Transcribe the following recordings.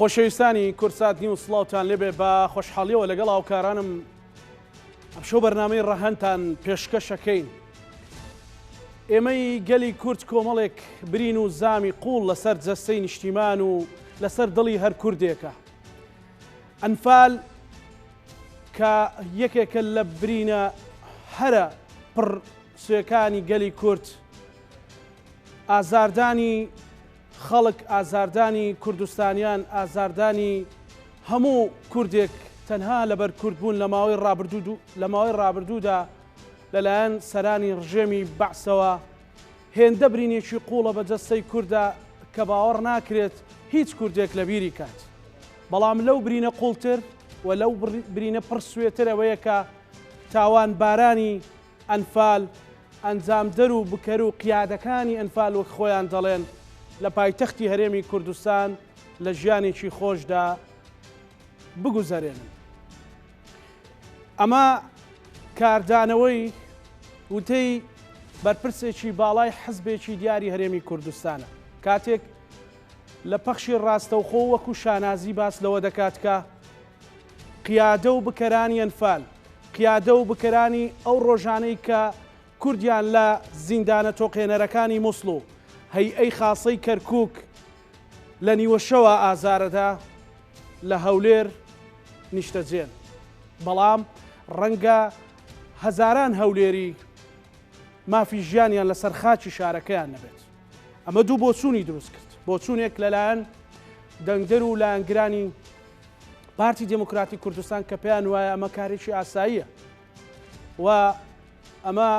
خۆشەویستانی کوردسات نیوز سڵاوتان لێبێ بە خۆشحاڵیەوە لەگەڵ هاوکارانم ئەمشەو بەرنامەی ڕەهەندتان پێشکەشەکەین. ئێمەی گەلی کورد کۆمەڵێک برین و زامی قوڵ لەسەر جەستەی نیشتیمان و لەسەر دڵی هەر کوردێکە. ئەنفال کە یەکێکە لە برینە هەرە پڕ سوێکانی گەلی کورد، ئازاردانی خەڵک، ئازاردانی کوردستانیان، ئازاردانی هەموو کوردێک تەنها لەبەر کوردبوون لە ماوەی ڕابردوو لە ماوەی ڕابردوودا لەلایەن سەرانی ڕژێمی بەعسەوە هێندە برینێکی قوڵە بە جەستەی کوردە کە باوەڕ ناکرێت هیچ کوردێک لەبیری کات. بەڵام لەو برینە قوڵتر و لەو برینە پڕ سوێتر ئەوەیە کە تاوانبارانی ئەنفال، ئەنجامدەر و بکەر و قیادەکانی ئەنفال وەک خۆیان دەڵێن لە پایتەختی هەرێمی کوردستان لە ژیانێکی خۆشدا بگوزەرێنن. ئەمە کاردانەوەی وتەی بەرپرسێکی باڵای حزبێکی دیاری هەرێمی کوردستانە کاتێک لە پەخشی ڕاستەوخۆ وەکو شانازی باس لەوە دەکات کە قیادە و بکەرانی ئەنفال، قیادە و بکەرانی ئەو ڕۆژانەی کە کوردیان لە زیندانە تۆقێنەرەکانی موسڵ و هەیئەی خاسەی کەرکوک لە نیوەشەوە ئازارەدا لە هەولێر نیشتەجێن. بەڵام ڕەنگە هەزاران هەولێری مافی ژیانیان لەسەر خاکی شارەکەیان نەبێت. ئەمە دوو بۆچوونی دروست کرد. بۆچوونێک لەلایەن دەنگدەر و لایەنگرانی پارتی دێموکراتی کوردستان کە پێیان وایە ئەمە کارێکی ئاساییە و ئەمە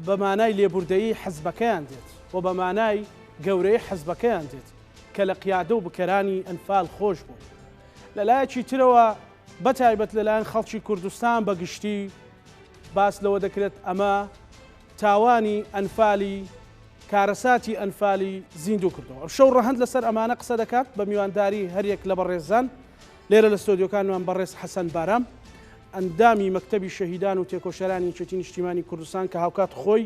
بە مانای لێبوردەیی حزبەکەیان دێت و بە مانای گەورەی حزبەکەیان دێت کە لە قیادە و بکەرانی ئەنفال خۆش بوون. لە لایەکی ترەوە بە تایبەت لەلایەن خەڵکی کوردستان بە گشتی باس لەوە دەکرێت ئەمە تاوانی ئەنفالی کارەساتی ئەنفالی زیندوو کردەوە. ئەمشەو ڕەهەند لەسەر ئەمانە قسە دەکات بە میوانداری هەریەک لە بەڕێزان لێرە لە ستۆدیۆکانمان بەڕێز حەسەن بارام ئەندامی مەکتەبی شەهیدان و تێکۆشەرانی یەکێتی نیشتیمانی کوردستان کە هاوکات خۆی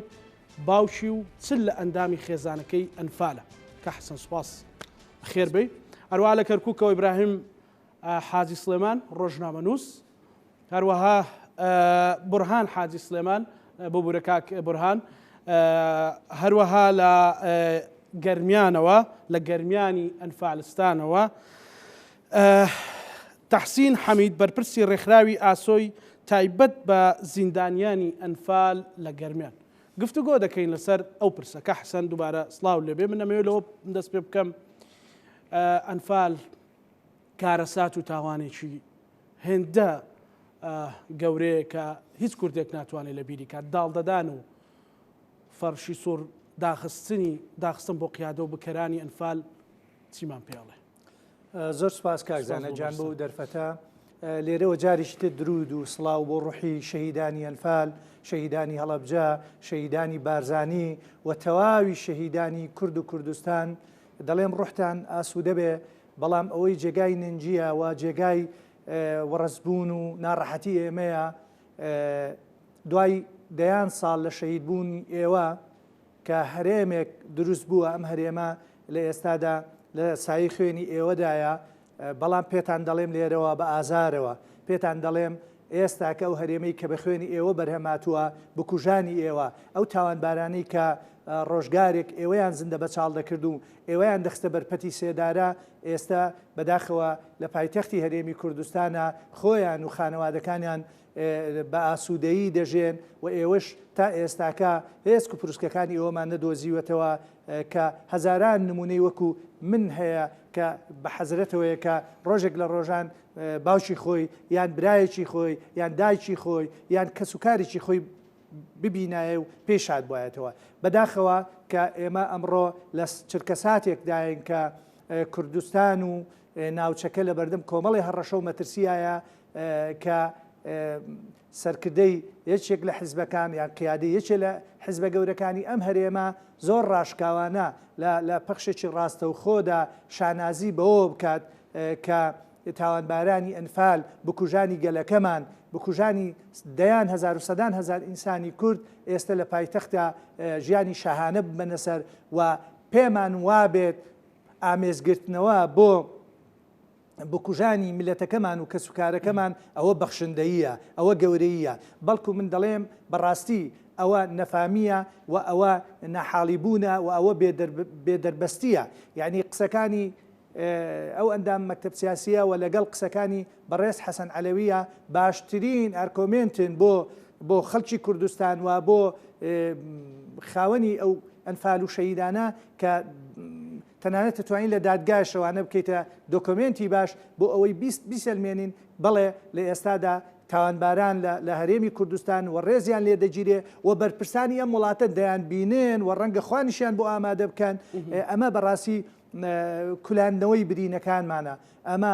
باوکی و چل لە ئەندامی خێزانەکەی ئەنفالە. کاک حەسەن سوپاس بەخێر بێی. هەروەها لە کەرکوکەوە ئیبراهیم حاجی سڵێمان ڕۆژنامەنووس هەروەها بورهان حاجی سلێمان ببورە کاک بورهان هەروەها لە گەرمیانەوە لە گەرمیانی ئەنفالستانەوە تەحسین حەمید بەرپرسی ڕێکخراوی ئاسۆی تایبەت بە زیندانیانی ئەنفال لە گەرمیان گفتوگۆ دەکەین لەسەر ئەو پرسە کە حەسەن دووبارە سڵاو لێبێ من ئەمەوێت لەوە دەست پێ بکەم ئەنفال کارەسات و تاوانێکی هێندە گەورەیە کە هیچ کوردێک ناتوانێت لە بیری کات داڵدەدان و فەرشی سوور داخستنی داخستن بۆ قیادە و بکەرانی ئەنفال چیمان پێڵێ زۆر سپاس کاک زانا گیان بۆ دەرفەتە لێرەوە جارێکی تر درود و سڵاو بۆ ڕوحی شەهیدانی ئەنفال شەهیدانی هەڵەبجە شەهیدانی بارزانی و تەواوی شەهیدانی کورد و کوردستان دەڵێم ڕوحتان ئاسوودە بێ بەڵام ئەوەی جێگای ننجیە و جێگای وەڕسبوون و ناڕەحەتی ئێمەیە دوای دەیان ساڵ لە شەهیدبوونی ئێوە کە هەرێمێک دروست بووە ئەم هەرێمە لە ئێستادا لە سایەی خوێنی ئێوەدایە بەڵام پێتان دەڵێم لێرەوە بە ئازارەوە پێتان دەڵێم ئێستا کە ئەو هەرێمەی کە بە خوێنی ئێوە بەرهەماتووە بکوژانی ئێوە ئەو تاوانبارانەی کە ڕۆژگارێک ئێوەیان زیندە بەچاڵ دەکرد و ئێوەیان دەخستە بەر پەتی سێدارە ئێستا بەداخەوە لە پایتەختی هەرێمی کوردستانە خۆیان و خانەوادەکانیان بە ئاسوودەیی دەژێن و ئێوەش تا ئێستاکە هێسک و پروسکەکانی ئێوەمان نەدۆزیوەتەوە کە هەزاران نمونەی وەکو من هەیە کە بە حەزرەتەوەیە کە ڕۆژێک لە ڕۆژان باوکی خۆی یان برایەکی خۆی یان دایکی خۆی یان کەس و کارێکی خۆی ببینایە و پێی شاد بوایەتەوە. بەداخەوە کە ئێمە ئەمڕۆ لە چرکەساتێکداین کە کوردستان و ناوچەکە لەبەردەم کۆمەڵی هەڕەشە و مەترسیایە کە سەرکردەی یەکێک لە حزبەکان یان قیادەی یەکێ لە حزبە گەورەکانی ئەم هەرێمە زۆر ڕاشکاوانە لە پەخشێکی ڕاستەوخۆدا شانازی بەوە بکات کە تاوانبارانی ئەنفال، بکوژانی گەلەکەمان، بکوژانی دەیان هەزار و سەدان هەزار ئینسانی کورد ئێستە لە پایتەختا ژیانی شاهانە ببەنە سەر و پێمان وابێت ئامێزگرتنەوە بۆ. بکوژانی میللەتەکەمان و کەسوکارەکەمان ئەوە بەخشندەییە، ئەوە گەورەییە، بەڵکو من دەڵێم بەڕاستی ئەوە نەفامییە و ئەوە ناحاڵیبوونە و ئەوە بێدەربەستییە، یانی قسەکانی ئەو ئەندام مەکتەب سیاسییە و لەگەڵ قسەکانی بەڕێز حەسەن عەلەوییە باشترین ئارکۆمێنتن بۆ بۆ خەڵکی کوردستان و بۆ خاوەنی ئەو ئەنفال و شەهیدانە کە تەنانەت دەتوانین لە دادگاش ئەوانە بکەیتە دۆکۆمێنتی باش بۆ ئەوەی بیست بیسەلمێنین بەڵێ لە ئێستادا تاوانباران لە لە هەرێمی کوردستان و ڕێزیان لێ دەگیرێ و بەرپرسانی ئەم وڵاتە دەیانبینن و ڕەنگە خوانیشیان بۆ ئامادە بکەن ئەمە بەڕاستی کولاندنەوەی برینەکانمانە ئەمە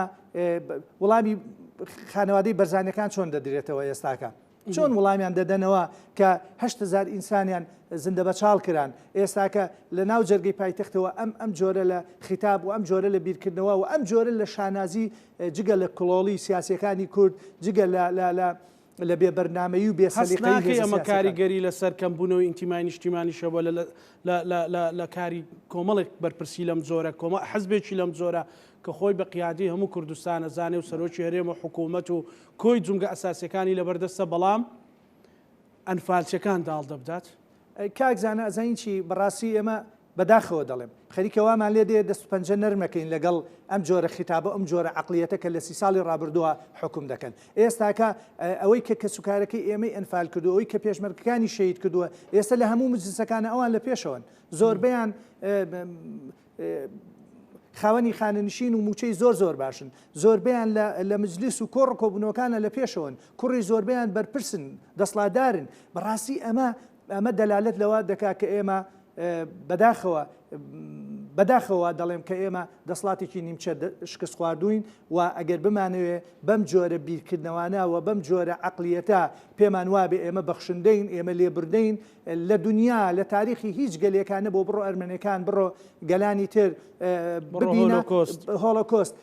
وڵامی خانەوادەی بەرزانەکان چۆن دەدرێتەوە ئێستاکە چۆن وڵامیان دەدەنەوە کە 8000 ئینسانیان زیندە بەچاڵ کران ئێستاکە لە ناو جەرگەی پایتەختەوە ئەم ئەم جۆرە لە خیتاب و ئەم جۆرە لە بیرکردنەوە و ئەم جۆرە لە شانازی جگە لە کڵۆڵی سیاسیەکانی کورد جگە لە لە لە لە بێ بەرنامەیی و بێ هەست سەلیقەیی ناکەی هێزە ئەمە سیاسیەکان. کاریگەری لەسەر کەمبوونەوەی ئینتیمای نیشتیمانیش هەبووە لە لە لە لە لە کاری کۆمەڵێک بەرپرسی لەم جۆرە کۆمە حزبێکی لەم جۆرە کە خۆی بە قیادەی هەموو کوردستان ئەزانێ و سەرۆکی هەرێم و حکوومەت و کۆی جومگە ئەساسیەکانی لەبەردەستە بەڵام ئەنفالچیەکان داڵدە بدات. کاک زانا ئەزانی چی بەڕاستی ئێمە بەداخەوە دەڵێم خەریکە وامان لێ دێ دەست و پەنجە نەرمەکەین لەگەڵ ئەم جۆرە خیتابە ئەم جۆرە عەقڵیەتە کە لە سی ساڵی ڕابردووە حوکم دەکەن ئێستاکە ئەوەی کە کەسوکارەکەی ئێمەی ئەنفال کردووە ئەوەی کە پێشمەرگەکانی شەهید کردووە ئێستا لە هەموو مجلسەکانە ئەوان لە پێشەوەن زۆربەیان خاوەنی خانەنشین و موچەی زۆر زۆر باشن زۆربەیان لە مجلس و کۆڕ کۆبوونەوەکانە لە پێشەوەن کوڕی زۆربەیان بەرپرسن دەسڵاتدارن بەڕاستی ئەمە ئەمە دەلالەت لەوە دەکا کە ئێمە بەداخەوە بەداخەوە دەڵێم کە ئێمە دەسڵاتێکی نیمچە شکست خواردووین و ئەگەر بمانەوێ بەم جۆرە بیرکردنەوانە و بەم جۆرە عەقڵیەتە پێمان وابێ ئێمە بەخشندەین ئێمە لێبوردەین لە دنیا لە تاریخی هیچ گەلێکا نەبووە بڕۆ ئەرمەنەکان بڕۆ گەلانی تر ببینە هۆڵۆکۆست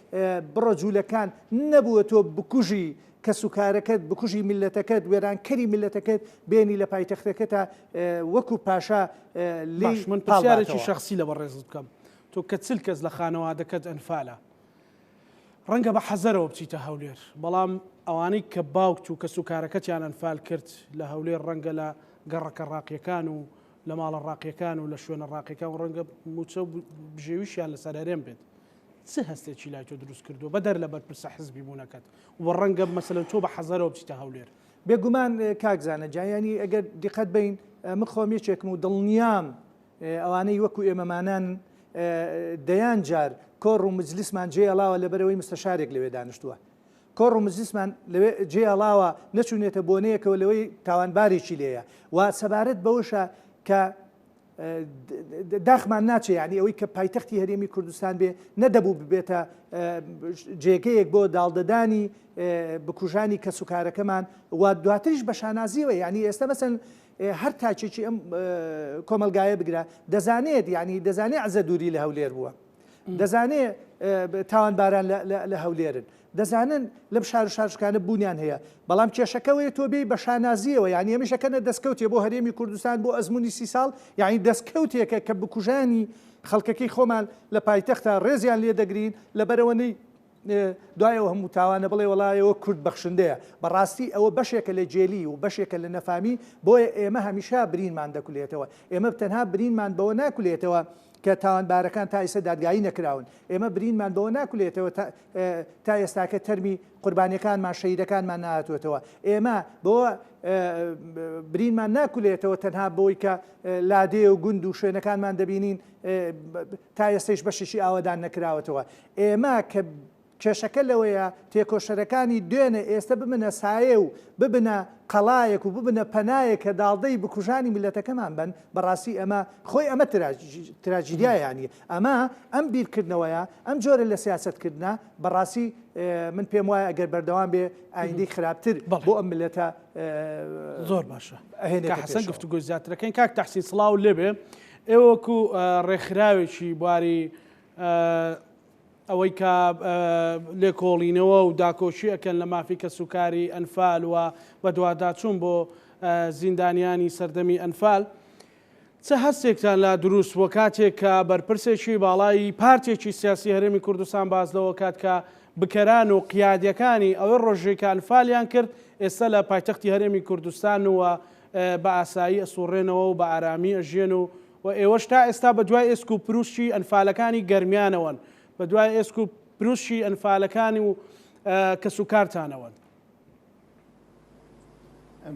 بڕۆ جوولەکان نەبووە تۆ بکوژی کەسوکارەکەت بکوژی میللەتەکەت وێرانکەری میللەتەکەت بێنی لە پایتەختەکەتا وەکو پاشا لێی باش من پاڵ پرسیارێکی باتەوە. شەخسی لە بەڕێزت بکەم تۆ کە 40 کەس لە خانەوادەکەت ئەنفالە ڕەنگە بە حەزەرەوە بچیتە هەولێر بەڵام ئەوانەی کە باوکت و کەسوکارەکەتیان ئەنفال کرد لە هەولێر ڕەنگە لە گەڕەکە ڕاقیەکان و لە ماڵە ڕاقیەکان و لە شوێنە ڕاقیەکان و ڕەنگە موچە و بژێویشیان لەسەر هەرێم بێت چ هەستێکی لای تۆ دروست کردووە بەدەر لە بەرپرسە حزبی بوونەکەت و ڕەنگە مەسەلەن تۆ بە حەزەرەوە بچیتە هەولێر؟ بێگومان کاک زانا جان یانی ئەگەر دیقەت بەین من خۆم یەکێکم و دڵنیام ئەوانەی وەکو ئێمەمانان دەیان جار کۆڕ و مجلسمان جێڵاوە لەبەرەوەی مستەشارێک لەوێ دانیشتووە کۆڕ و مجلسمان لەوێ جێڵاوە نەچوونێتە بۆنەیەکەوە لەوەی تاوانبارێکی لێیە و سەبارەت بەوەشە کە داخمان ناچێ یانی ئەوەی کە پایتەختی هەرێمی کوردستان بێ نەدەبوو ببێتە جێگەیەک بۆ داڵدەدانی بکوژانی کەسوکارەکەمان و دواتریش بە شانازیەوە یعنی ئێستا مەسەن هەر تاکێکی ئەم کۆمەلگایە بگرە دەزانێت یعنی دەزانێت عزە دووری لە هەولێر بووە دەزانێ تاوانباران لە هەولێرن دەزانن لەم شار و شارشکانە بوونیان هەیە بەڵام کێشەکەوەیە تۆ بێی بە شانازیەوە یعنی ئەمیشەکەنە دەستکەوتێ بۆ هەرێمی کوردستان بۆ ئەزمموی سی ساڵ یعنی دەستکەوتێکە کە بکوژانی خەڵکەکەی خۆمان لە پایتەختا ڕێزیان لێ دەگرین لەبەرەوە نەی دوای ئەو هەموو تاوانە بڵێ وەڵا ئێوە کورد بەخشندەیە بەڕاستی ئەوە بەشێکە لە گێلی و بەشێکە لە نەفامی بۆیە ئێمە هەمیشە برینمان دەکولێتەوە ئێمە تەنها برینمان بەوە ناکولێتەوە کە تاوانبارەکان تا ئیسە دادگایی نەکراون ئێمە برینمان بەوە ناکولێتەوە تا ئێستاکە تەرمی قوربانیەکانمان شەهیدەکانمان نەهاتووەتەوە ئێمە بەوە برینمان ناکولێتەوە تەنها بۆی کە لادێ و گوند و شوێنەکانمان دەبینین تا ئێستەیش بەشێکی ئاوەدان نەکراوەتەوە. ئێمە کە کێشەکە لەوەیە تێکۆشەرەکانی دوێنێ ئێستە ببنە سایە و ببنە قەڵایەک و ببنە پەنایەک کە داڵدەی بکوژانی میللەتەکەمان بن، بەڕاستی ئەمە خۆی ئەمە تراجیدیایە یانی ئەمە ئەم بیرکردنەوەیە، ئەم جۆرە لە سیاسەتکردنە بەڕاستی من پێم وایە ئەگەر بەردەوام بێ ئایندەی خراپتر بۆ ئەم میللەتە زۆر باشە کاک حەسەن گفتوگۆی زیاترەکەین. کاک تەحسین سڵاو لێبێ. ئێوە وەکو ڕێکخراوێکی بواری ئەوەی کە لێکۆڵینەوە و داکۆکی ئەکەن لە مافی کەسوکاری ئەنفال و بەدواداچوون بۆ زیندانیانی سەردەمی ئەنفال چ هەستێکتان لا دروست بووە کاتێک کە بەرپرسێکی باڵای پارتێکی سیاسی هەرێمی کوردستان باس لەوە کات کە بکەران و قیادیەکانی ئەوێ ڕۆژێک کە ئەنفالیان کرد ئێستا لە پایتەختی هەرێمی کوردستان و بە ئاسایی ئەسوڕێنەوە و بە ئارامی ئەژیەن و و ئێوەش تا ئێستا بە دوای ئێسک و پروسکی ئەنفالەکانی گەرمیانەوەن بە دوای ئێسک و پروسکی ئەنفالەکانی و کەسوکارتانەوەن.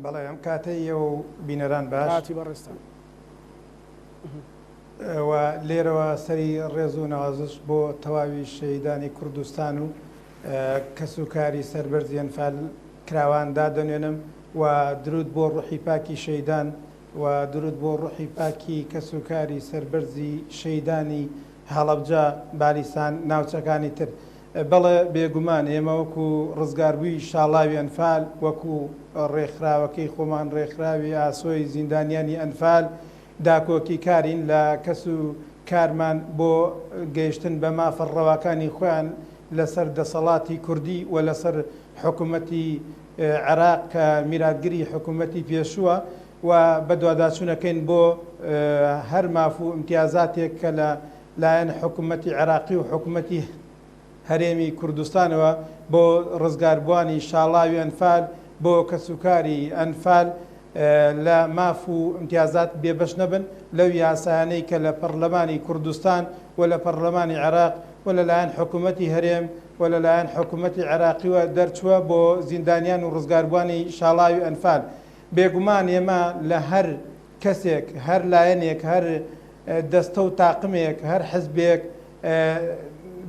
بەڵێ ئەم کاتەی ئێوە و بینەران باش. کاتی بەڕێزتان. و لێرەوە سەری ڕێز و نەوازش بۆ تەواوی شەهیدانی کوردستان و کەسوکاری سەربەرزی ئەنفال کراوان دادەنوێنم و درود بۆ ڕوحی پاکی شەهیدان و درود بۆ ڕوحی پاکی کەسوکاری سەربەرزی شەهیدانی هەڵەبجە، بالیسان، ناوچەکانی تر. بەڵێ بێگومان ئێمە وەکو ڕزگاربووی شاڵاوی ئەنفال، وەکو ڕێکخراوەکەی خۆمان ڕێکخراوی ئاسۆی زیندانیانی ئەنفال، داکۆکیکارین لە کەس و کارمان بۆ گەیشتن بە مافە ڕەواکانی خۆیان لەسەر دەسەڵاتی کوردی و لەسەر حکومەتی عێراق کە میراتگری حکومەتی پێشووە و بەدواداچوونەکەین بۆ هەر ماف و ئیمتیازاتێک کە لە لایەن حکومەتی عێراقی و حکومەتی هەرێمی کوردستانەوە بۆ ڕزگاربووانی شاڵاوی ئەنفال، بۆ کەسوکاری ئەنفال لە ماف و ئیمتیازات بێبەش نەبن لەو یاسایانەی کە لە پەڕلەمانی کوردستان و لە پەڕلەمانی عێراق و لە لایەن حکومەتی هەرێم و لە لایەن حکومەتی عێراقیوە دەرچووە بۆ زیندانیان و ڕزگاربووانی شاڵاوی ئەنفال. بێگومان ئێمە لە هەر کەسێک، هەر لایەنێک، هەر دەستە و تاقمێک، هەر حزبێک،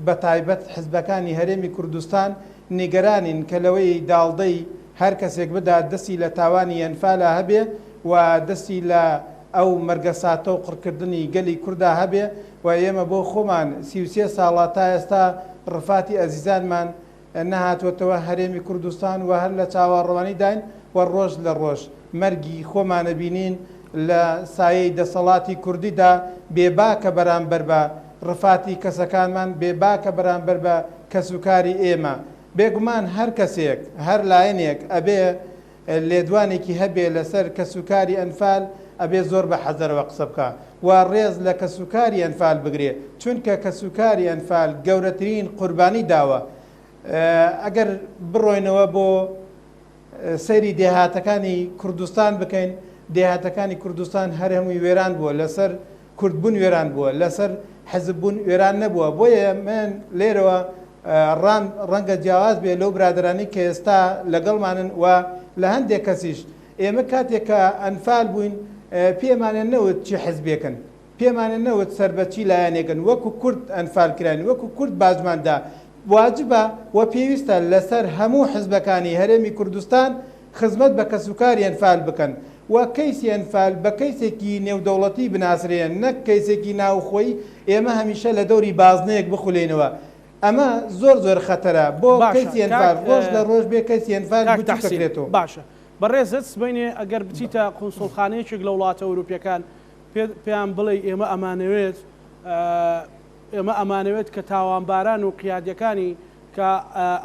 بەتایبەت حزبەکانی هەرێمی کوردستان نیگەرانین کە لەوەی داڵدەی هەر کەسێک بدات دەستی لە تاوانی ئەنفالا هەبێ و دەستی لە ئەو مەرگەساتە و قڕکردنی گەلی کوردا هەبێ و ئێمە بۆ خۆمان 33 ساڵە تا ئێستا ڕفاتی ئەزیزانمان نەهاتووەتەوە هەرێمی کوردستان و هەر لە چاوەڕوانیداین و ڕۆژ لە ڕۆژ مەرگی خۆمانەبینین لە سایەی دەسەڵاتی کوردیدا بێباکە بەرامبەر بە ڕفاتی کەسەکانمان، بێباکە بەرامبەر بە کەسوکاری ئێمە. بێگومان هەر کەسێک، هەر لایەنێک ئەبێ لێدوانێکی هەبێ لەسەر کەسوکاری ئەنفال ئەبێ زۆر بە حەزەرەوە قسە بکا و ڕێز لە کەسوکاری ئەنفال بگرێ چونکە کەسوکاری ئەنفال گەورەترین قوربانی داوە ئەگەر بڕۆینەوە بۆ سەیری دێهاتەکانی کوردستان بکەین دێهاتەکانی کوردستان هەر هەمووی وێران بووە لەسەر کوردبوون وێران بووە، لەسەر حزببوون وێران نەبووە، بۆیە من لێرەوە ڕام ڕەنگە جیاواز بێ لەو برادەرانەی کە ئێستا لەگەڵمانن و لە هەندێک کەسیش، ئێمە کاتێک کە ئەنفال بووین پێمانیان نەوت چی حزبێکن، پێمانیان نەوت سەر بە چی لایەنێکن، وەکو کورد ئەنفال کراین، وەکو کورد باجمان دا، واجبە و پێویستە لەسەر هەموو حزبەکانی هەرێمی کوردستان خزمەت بە کەسوکاری ئەنفال بکەن و کەیسی ئەنفال بە کەیسێکی نێودەوڵەتی بناسرێ نەک کەیسێکی ناوخۆی ئێمە هەمیشە لە دەوری بازنەیەک بخولێینەوە ئەمە زۆر زۆر خەتەرە بۆ باشە کەیسی کاک ئەنفال ڕۆژ لە ڕۆژ بێ کەیسی ئەنفال کاک بچوک تەحسین ئەکرێتەوە. باشە بەڕێزت سبەینێ ئەگەر بچیتە قونسوڵخانەیەکێک لە وڵاتە ئەوروپیەکان پێ پێیان بڵێی ئێمە ئەمانەوێت ئێمە ئەمانەوێت کە تاوانباران و قیادیەکانی کە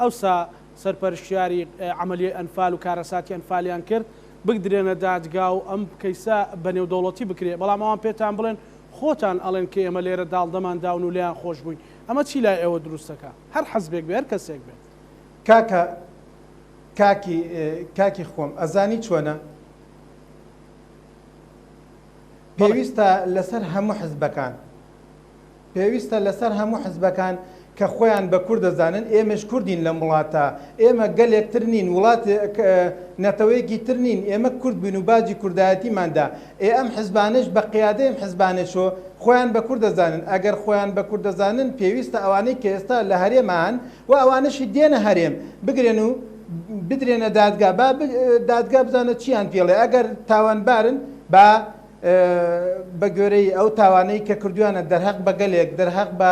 ئەوسا سەرپەرشتیاری عەمەلیەی ئەنفال و کارەساتی ئەنفالیان کرد بگدرێنە دادگا و ئەم کەیسە بە نێودەوڵەتی بکرێ، بەڵام ئەوان پێتان بڵێن خۆتان ئەڵێن کە ئێمە لێرە داڵدەمان داون و لێیان خۆش بووین، ئەمە چی لای ئێوە دروست دەکا؟ هەر حزبێک بێ هەر کەسێک بێت. کاکە کاکی کاکی خۆم ئەزانی چۆنە؟ بەڵێ. پێویستە لەسەر هەموو حزبەکان پێویستە لەسەر هەموو حزبەکان کە خۆیان بە کورد دەزانن، ئێمەش کوردین لەم وڵاتە، ئێمە گەلێک تر نین، وڵاتێک، نەتەوەیەکی تر نین، ئێمە کورد بووین و باجی کوردایەتیمان دا، ئێ ئەم حزبانەش بە قیادەی ئەم حزبانەشۆ خۆیان بە کورد دەزانن، ئەگەر خۆیان بە کورد دەزانن پێویستە ئەوانەی کە ئێستا لە هەرێما هەن و ئەوانەشی دێنە هەرێم بگرێن و بدرێنە دادگا، با دادگا بزانێت چییان پێڵێ، ئەگەر تاوانبارن با بە گوێرەی ئەو تاوانەی کە کردویانە دەرهەق بە گەلێک، دەرهەق بە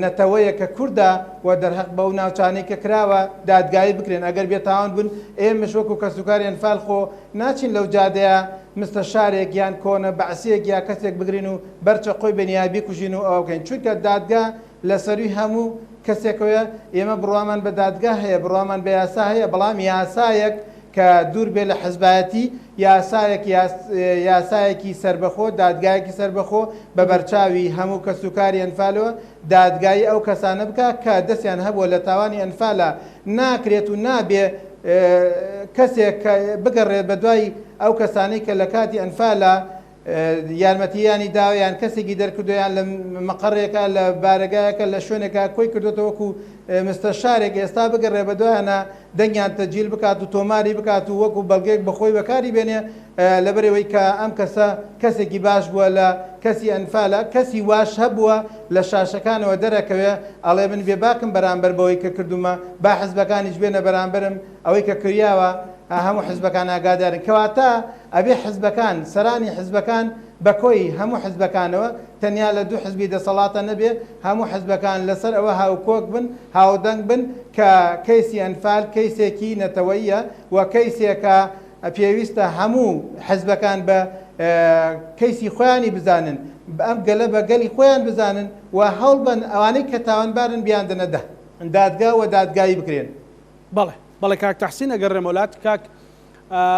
نەتەوەیەک کە کوردە و دەرهەق بەو ناوچانەی کە کراوە دادگایی بکرێن، ئەگەر بێتاوان بوون ئێمەش وەکو کەسوکاری ئەنفال خۆ ناچین لەو جادەیە مستەشارێک یان کۆنە بەعسیەک یا کەسێک بگرین و بەر چەقۆی بێن یا بیکوژین و ئەوە بکەین، چونکە دادگا لە سەروی هەموو کەسێکەوەیە، ئێمە بڕوامان بە دادگا هەیە، بڕوامان بە یاسا هەیە، بەڵام یاسایەک کە دوور بێ لە حزبایەتی، یاسایەک یاسایەکی سەربەخۆ، دادگایەکی سەربەخۆ بە بەرچاوی هەموو کەسوکاری ئەنفالەوە دادگایی ئەو کەسانە بکا کە دەستیان هەبووە لە تاوانی ئەنفالا. ناکرێت و نابێ کەسێک کە بگەڕێت بە دوای ئەو کەسانەی کە لە کاتی ئەنفالا یارمەتییانی داوە یان کەسێکی دەرکردووە یان لە مەقەڕێکا لە بارەگایەکە لە شوێنێکا کۆی کردوێتەوە وەکو مستەشارێک ئێستا بگەڕێ بە دوایانە دەنگیان تەجیل بکات و تۆماری بکات و وەکو بەڵگەیەک بەخۆی بەکاری بێنێ لەبەرئەوەی کە ئەم کەسە کەسێکی باش بووە لە کەسی ئەنفالە کەسی واش هەبووە لە شاشەکانەوە دەرەکەوێ ئەڵێ من بێباکم بەرامبەر بەوەی کە کردوومە با حزبەکانیش بێنە بەرامبەرم ئەوەی کە کریاوە هەموو حزبەکان ئاگادارن کەواتە ئەبێ حزبەکان سەرانی حزبەکان بە کۆی هەموو حزبەکانەوە تەنیا لە دوو حزبی دەسەڵاتە نەبێ هەموو حزبەکان لەسەر ئەوە هاوکۆک بن هاودەنگ بن کە کەیسی ئەنفال کەیسێکی نەتەوەییە و کەیسێکە پێویستە هەموو حزبەکان بە کەیسی خۆیانی بزانن ئەم گەلە بە گەلی خۆیان بزانن و هەوڵبەن ئەوانەی کە تاوانبارن بیاندەنە دادگا و دادگایی بکرێن. بەڵێ بەڵێ کاک تەحسین ئەگەڕێمەوە لات کاک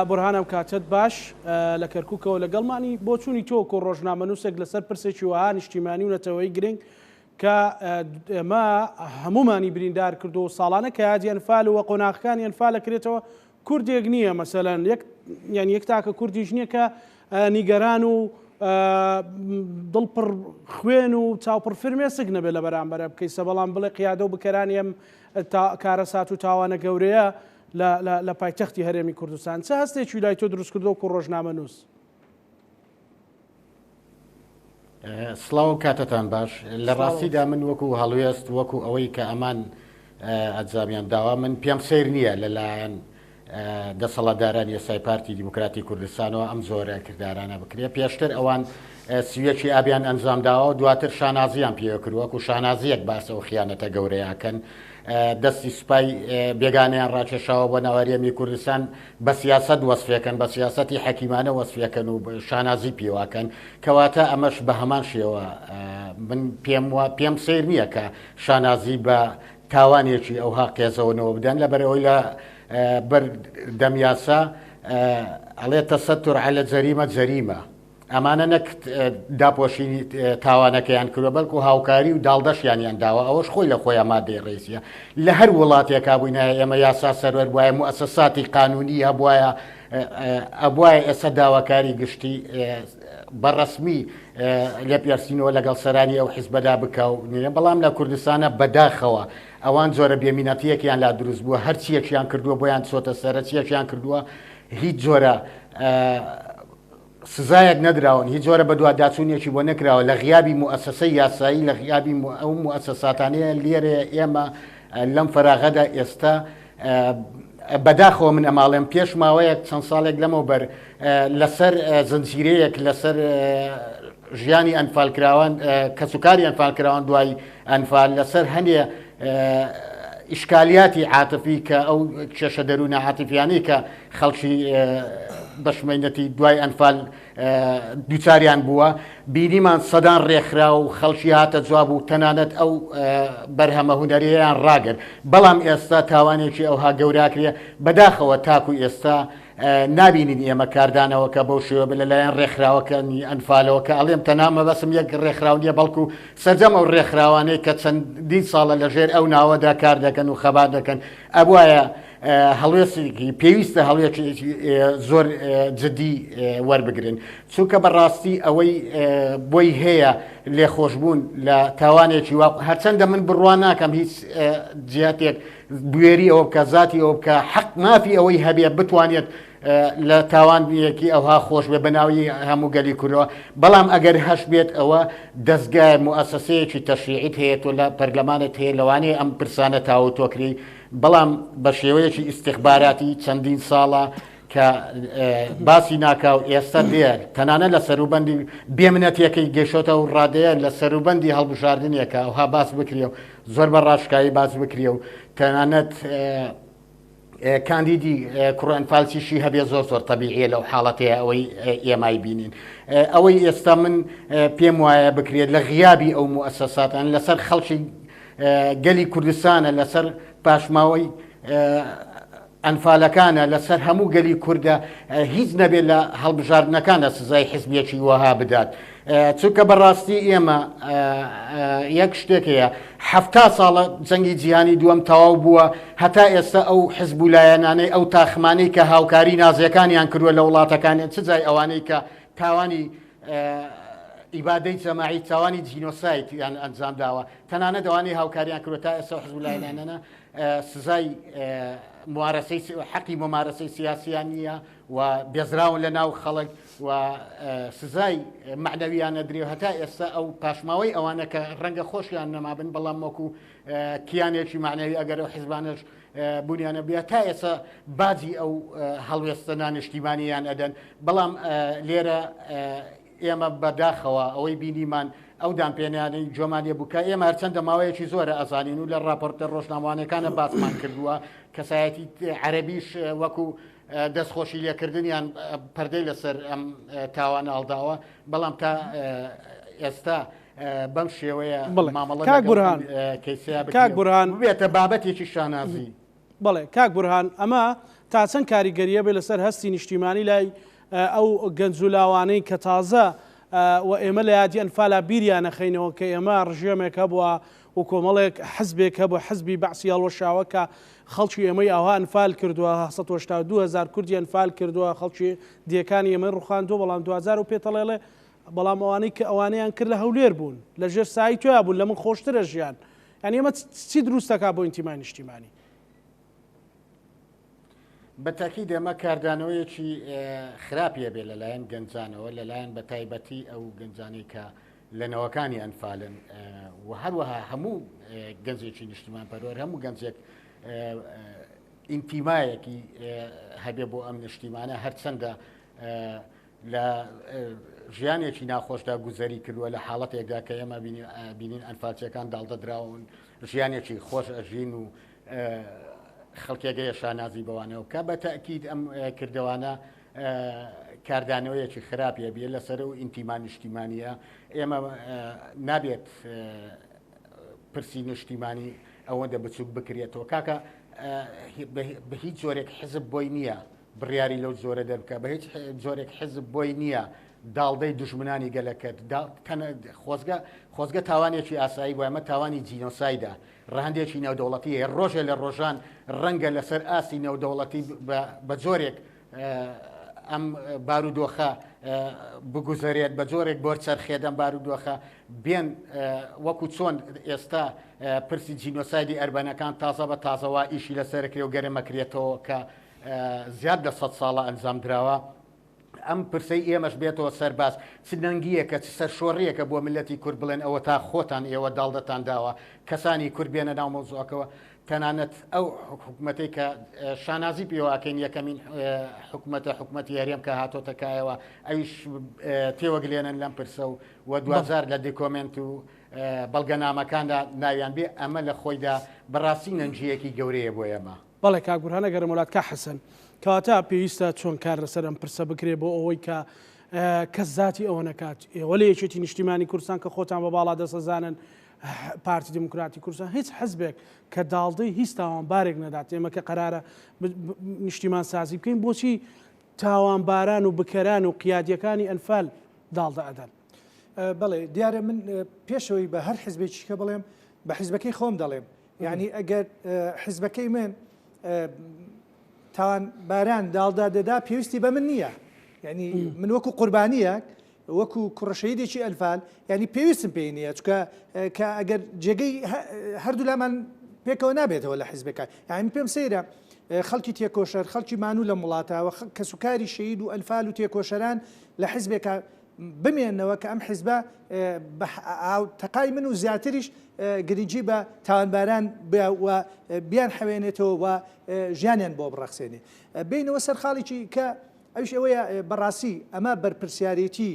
بورهان ئەم کاتەت باش لە کەرکوکەوە لەگەڵمانی بۆچوونی تۆ وەکو ڕۆژنامەنووسێک لەسەر پرسێکی وەها نیشتیمانی و نەتەوەیی گرنگ کە ئێمە هەمومانی بریندار کردو و ساڵانە کە یادی ئەنفال و قۆناغەکانی ئەنفال ئەکرێتەوە کوردێک نییە مەسەلەن یەک یان یەک تاکە کوردیش نییە کە نیگەران و دڵ پڕ خوێن و چاوپڕ فرمێسک نەبێت لە بەرامبەرە بکەیسە بەڵام بڵێ قیادە و بکەرانی ئەم کارەسات و تاوانە گەورەیە لە پایتەختی هەرێمی کوردستان چ هەستێکی لای تۆ دروست کردووە وەکو ڕۆژنامەنووس؟ سڵاو کاتتان باش لە ڕاستیدا من وەکو هەڵوێست وەکو ئەوەی کە ئەمان ئەنجامیان داوە من پێم سیر نییە لەلایەن دەسەڵاتدارانی ئێستای پارتی دیموکراتی کوردستانەوە ئەم جۆرە کردارانە بکرێت پێشتر ئەوان سیوەکی ئابیان ئەنجام داوە و دواتر شانازیان پێوە کرد وەکو شانازیەک باس ئەو خیانەتە گەورەیەکەن دەستی سوپای بێگانیان ڕاکێشاوە بۆ ناوەریەمی کوردستان بە سیاست وەسفێکن بە سیاستی حەکیمانە وەسفەکەن و شانازی پێواکەن کەواتە ئەمەش بە هەمان شێوە من پێم پێم سیر نییە کە شانازی بە تاوانێکی ئەوها قێزەونەوە بدەن لەبەرئەوەی لە بەر دەم یاسا ئەڵێ تەسەتور عەلە جەریمە جەریمە ئەمانە نەک داپۆشینی تاوانەکەیان کردوە بەڵکو هاوکاری و داڵدەشیانیان داوە ئەوەش خۆی لە خۆیان مادەی ڕێزیە لە هەر وڵاتێکا بووینایە ئێمە یاسا سەروەر بوایە موئەسەساتی قانونی هەبوایە ئەبوایە ئێستا داواکاری گشتی بە ڕەسمی لێپێرسینەوە لەگەڵ سەرانی ئەو حیزبەدا بکا و نییە بەڵام لە کوردستانە بەداخەوە ئەوان جۆرە بێمینەتیەکیان لا دروست بووە هەرچیەکیان کردووە بۆیان چۆتە سەرە چیەکیان کردووە هیچ جۆرە سزایەک نەدراون هیچ جۆرە بەدواداچوونێکی بۆ نەکراوە لە غیابی موئەسەسەی یاسایی لە غیابی ئەو موئەسەساتانەیە لێرەیە ئێمە لەم فەراغەدا ئێستا بەداخەوە من ئەماڵێم پێش ماوەیەک چەند ساڵێک لەمەوبەر لەسەر زنجیرەیەک لەسەر ژیانی ئەنفالکراوان کەسوکاری ئەنفالکراوان دوای ئەنفال لەسەر هەندێ ئیشکالیاتی عاتفی کە ئەو کێشە دەروونە عاتفیانەی کە خەڵکی بەشمەینەتی دوای ئەنفال دووچاریان بووە، بینیمان سەدان ڕێکخراو و خەڵکی هاتە جواب و تەنانەت ئەو بەرهەمە هونەریەیان ڕاگرت، بەڵام ئێستا تاوانێکی ئەوها گەوراکرێ، بەداخەوە تاکو ئێستا نابینین ئێمە کاردانەوەکە بەو شێوە بێت لەلایەن ڕێکخراوەکانی ئەنفالەوە کە ئەڵێم تەنها مەبەستم یەک ڕێکخراو نییە بەڵکو سەرجەم ئەو ڕێکخراوانەی کە چەندین ساڵە لەژێر ئەو ناوەدا کار دەکەن و خەبات دەکەن ئەبوایە هەڵوێستێکی پێویستە هەڵوێستێکی زۆر جدی وەربگرن چونکە بەڕاستی ئەوەی بۆی هەیە لێخۆشبوون لە تاوانێکی وا هەرچەندە من بڕوا ناکەم هیچ جیاتێک بوێری ئەوە بکە زاتی ئەوە بکە حەق مافی ئەوەی هەبێ بتوانێت لە تاوانێکی ئەوها خۆش بێ بەناوی هەموو گەلی کوردەوە بەڵام ئەگەر هەش بێت ئەوە دەستگای موئەسەسەیەکی تەشریعیت هەیە تۆ لە پەرلەمانت هەیە لەوانەیە ئەم پرسانە تاوتۆکری بەڵام بە شێوەیەکی ئیستیخباراتی چەندین ساڵە کە باسی ناکا و ئێستا دێ تەنانەت لە سەروبەندی بێمنەتیەکەی گەیشۆتە و ڕادەیە لە سەروبەندی هەڵبژاردنێکە ئەوها باس بکرێ و زۆر بە ڕاشکایی باس بکرێ و تەنانەت کاندیدی کوڕ ئەنفالچیشی هەبێ زۆر زۆر تەبیعیە لەو حاڵەتەیە ئەوەی ئێمای بینین ئەوەی ئێستا من پێم وایە بکرێت لە غیابی ئەو موئەسەساتان لەسەر خەڵکی گەلی کوردستانە لەسەر پاشماوەی ئەنفالەکانە لەسەر هەموو گەلی کوردە هیچ نەبێت لە هەڵبژاردنەکانە سزای حزبیەکی وەها بدات چونکە بەڕاستی ئێمە یەک شتێک هەیە حەفتا ساڵە جەنگی جیهانی دووەم تەواو بووە هەتا ئێستا ئەو حزب و لایەنانەی ئەو تاخمانەی کە هاوکاری نازیەکانیان کردووە لە وڵاتەکانیان چ جای ئەوانەی کە تاوانی ئیبادەی جەماعی تاوانی جینۆساید یان ئەنجام داوە تەنانەت ئەوانەی هاوکاریان کردووە تا ئێستا حزب و لایەنانە سزای موارەسەی حەقی ممارەسەی سیاسیان نییە و بێزراون لە ناو خەڵک و سزای مەعنەویان نەدرێ و هەتا ئێستا ئەو پاشماوەی ئەوانە کە ڕەنگە خۆشیان نەمابن بەڵام وەکو کیانێکی مەعنەوی ئەگەر ئەو حزبانەش بوونیانە بێ تا ئێستا باجی ئەو هەڵوێستە نانشتیمانیان ئەدەن بەڵام لێرە ئێمە بە داخەوە ئەوەی بینیمان ئەو دانپێنانەی جۆمان لێ بوو کە ئێمە هەرچەندە ماوەیەکی زۆرە ئەزانین و لە ڕاپۆرتە ڕۆژنامەوانەکانە باسمان کردووە کەسایەتی عەرەبیش وەکو دەستخۆشی لێکردنیان پەردەی لەسەر ئەم تاوانە هەڵداوە بەڵام تا ئێستا بەم شێوەیە مامەڵە کاک بورهان کەیسەیە کاک بورهان ببێتە بابەتێکی شانازی. بەڵێ کاک بورهان ئەمە تا چەند کاریگەریە بێ لەسەر هەستی نیشتیمانی لای ئەو گەنج و لاوانەی کە تازە و ئێمە لە یادی ئەنفالا بیریانەخەینەوە کە ئێمە ڕژێمێک هەبووە و کۆمەڵێک حزبێک هەبوو حزبی بەعسی هەڵوەشاوە کە خەڵکی ئێمەی ئاوها ئەنفال کردووە 182 هەزار کوردی ئەنفال کردووە خەڵکی دێکانی ئێمەی ڕوخاندووە بەڵام دواجار و پێتەڵێڵێ بەڵام ئەوانەی کە ئەوانەیان کرد لە هەولێر بوون لە ژێر سایەی تۆیا بوون لە من خۆشترە ژیان یانی ئەمە چی دروست دەکات بۆ ئینتیمای نیشتیمانی؟ بە تاکید ئەمە کاردانەوەیەکی خراپی هەبێت لەلایەن گەنجانەوە لەلایەن بە تایبەتی ئەو گەنجانەی کە لە نەوەکانی ئەنفالن و هەروەها هەموو گەنجێکی نیشتیمان پەروەر هەموو گەنجێک ئینتیمایەکی هەبێ بۆ ئەم نیشتیمانە هەرچەندە لە ژیانێکی ناخۆشدا گوزەری کردووە لە حاڵەتێکدا کە ئێمە بینین ئەنفالچیەکان داڵدەدراون ژیانێکی خۆش ئەژین و خەڵکێک هەیە شانازی بەوانەوە بکە بە تەئکید ئەم کردەوانە کاردانەوەیەکی خراپیە بیە لەسەر و ئینتیما نیشتیمانیە ئێمە نابێت پرسی نیشتیمانی ئەوەندە بچوک بکرێتەوە کاکە بە هیچ جۆرێک حزب بۆی نییە بڕیاری لەو جۆرە دەربکە بە هیچ جۆرێک حزب بۆی نییە داڵدەی دوژمنانی گەلەکەت خۆزگە خۆزگە تاوانێکی ئاسایی بوو ئەمە تاوانی جینۆسایدە ڕەهەندێکی نێودەوڵەتی هەیە، ڕۆژێ لە ڕۆژان ڕەنگە لەسەر ئاستی نێودەوڵەتی بە جۆرێک ئەم بارودۆخە بگوزەرێت، بە جۆرێک بۆرچەرخێت ئەم بارودۆخە بێن وەکو چۆن ئێستا پرسی جینۆسایدی ئەربەنەکان تازە بە تازەوە ئیشی لەسەرکرێ و گەرمەکرێتەوە کە زیاد لە سەد ساڵە ئەنجام دراوە. ئەم پرسەی ئێمەش بێتەوە سەر باس، چ نەنگییەکە، چ سەرشۆڕییەکە بۆ میللەتی کورد بڵێن ئەوەتا خۆتان ئێوە داڵدەتان داوە، کەسانی کورد بێنە ناو مەوزوعەکەوە، تەنانەت ئەو حکومەتەی کە شانازی پێوە ئەکەین یەکەمین حکومەتە حکومەتی هەرێم کە هاتۆتە کایەوە ئەویش تێوەگلێنن لەم پرسە و و دواجار لە دیکۆمێنت و بەڵگەنامەکاندا ناویان بێ ئەمە لە خۆیدا بەڕاستی نەنگییەکی گەورەیە بۆ ئێمە. بەڵێ کاک بورهان ئەگەرم وەلات کاک حەسەن کەواتە پێویستە چۆن کار لەسەر ئەم پرسە بکرێ بۆ ئەوەی کە کەس زاتی ئەوە نەکات ئێوە لە یەکێتی نیشتیمانی کوردستان کە خۆتان بە باڵا دەسەزانن پارتی دیموکراتی کوردستان هیچ حزبێک کە داڵدەی هیچ تاوانبارێک نەدات ئێمە کە قەرارە نیشتیمان سازی بکەین بۆچی تاوانباران و بکەران و قیادیەکانی ئەنفال داڵدە ئەدەن بەڵێ دیارە من پێشەوەی بە هەر حزبێکی کە بڵێم بە حزبەکەی خۆم دەڵێم یانی ئەگەر حزبەکەی من تاوان باران داڵدا دەدا پێویستی بە من نییە یعنی من وەکو قوربانیەک وەکو کوڕەشەیدێکی ئەنفال ینی پێویستم پێی نییە چکە کە ئەگەر جێگەی هەردوو لامان پێکەوە نابێتەوە لە حزبەکە یعنی پێم سەیرە خەڵکی تێکۆشەر خەڵکی مانوو لە وڵاتەوە کەسوکاری شەید و ئەنفال و تێکۆشەران لە حزبێکە بمێنەوە کە ئەم حیزبە بە تەقای من و زیاتریش گرنگی بە تاوانباران و بیان حەوێنێتەوە و ژیانیان بۆ بڕەخسێنێ. بێینەوە سەر خاڵێکی کە ئەویش ئەوەیە بەڕاستی ئەمە بەرپرسیارێتی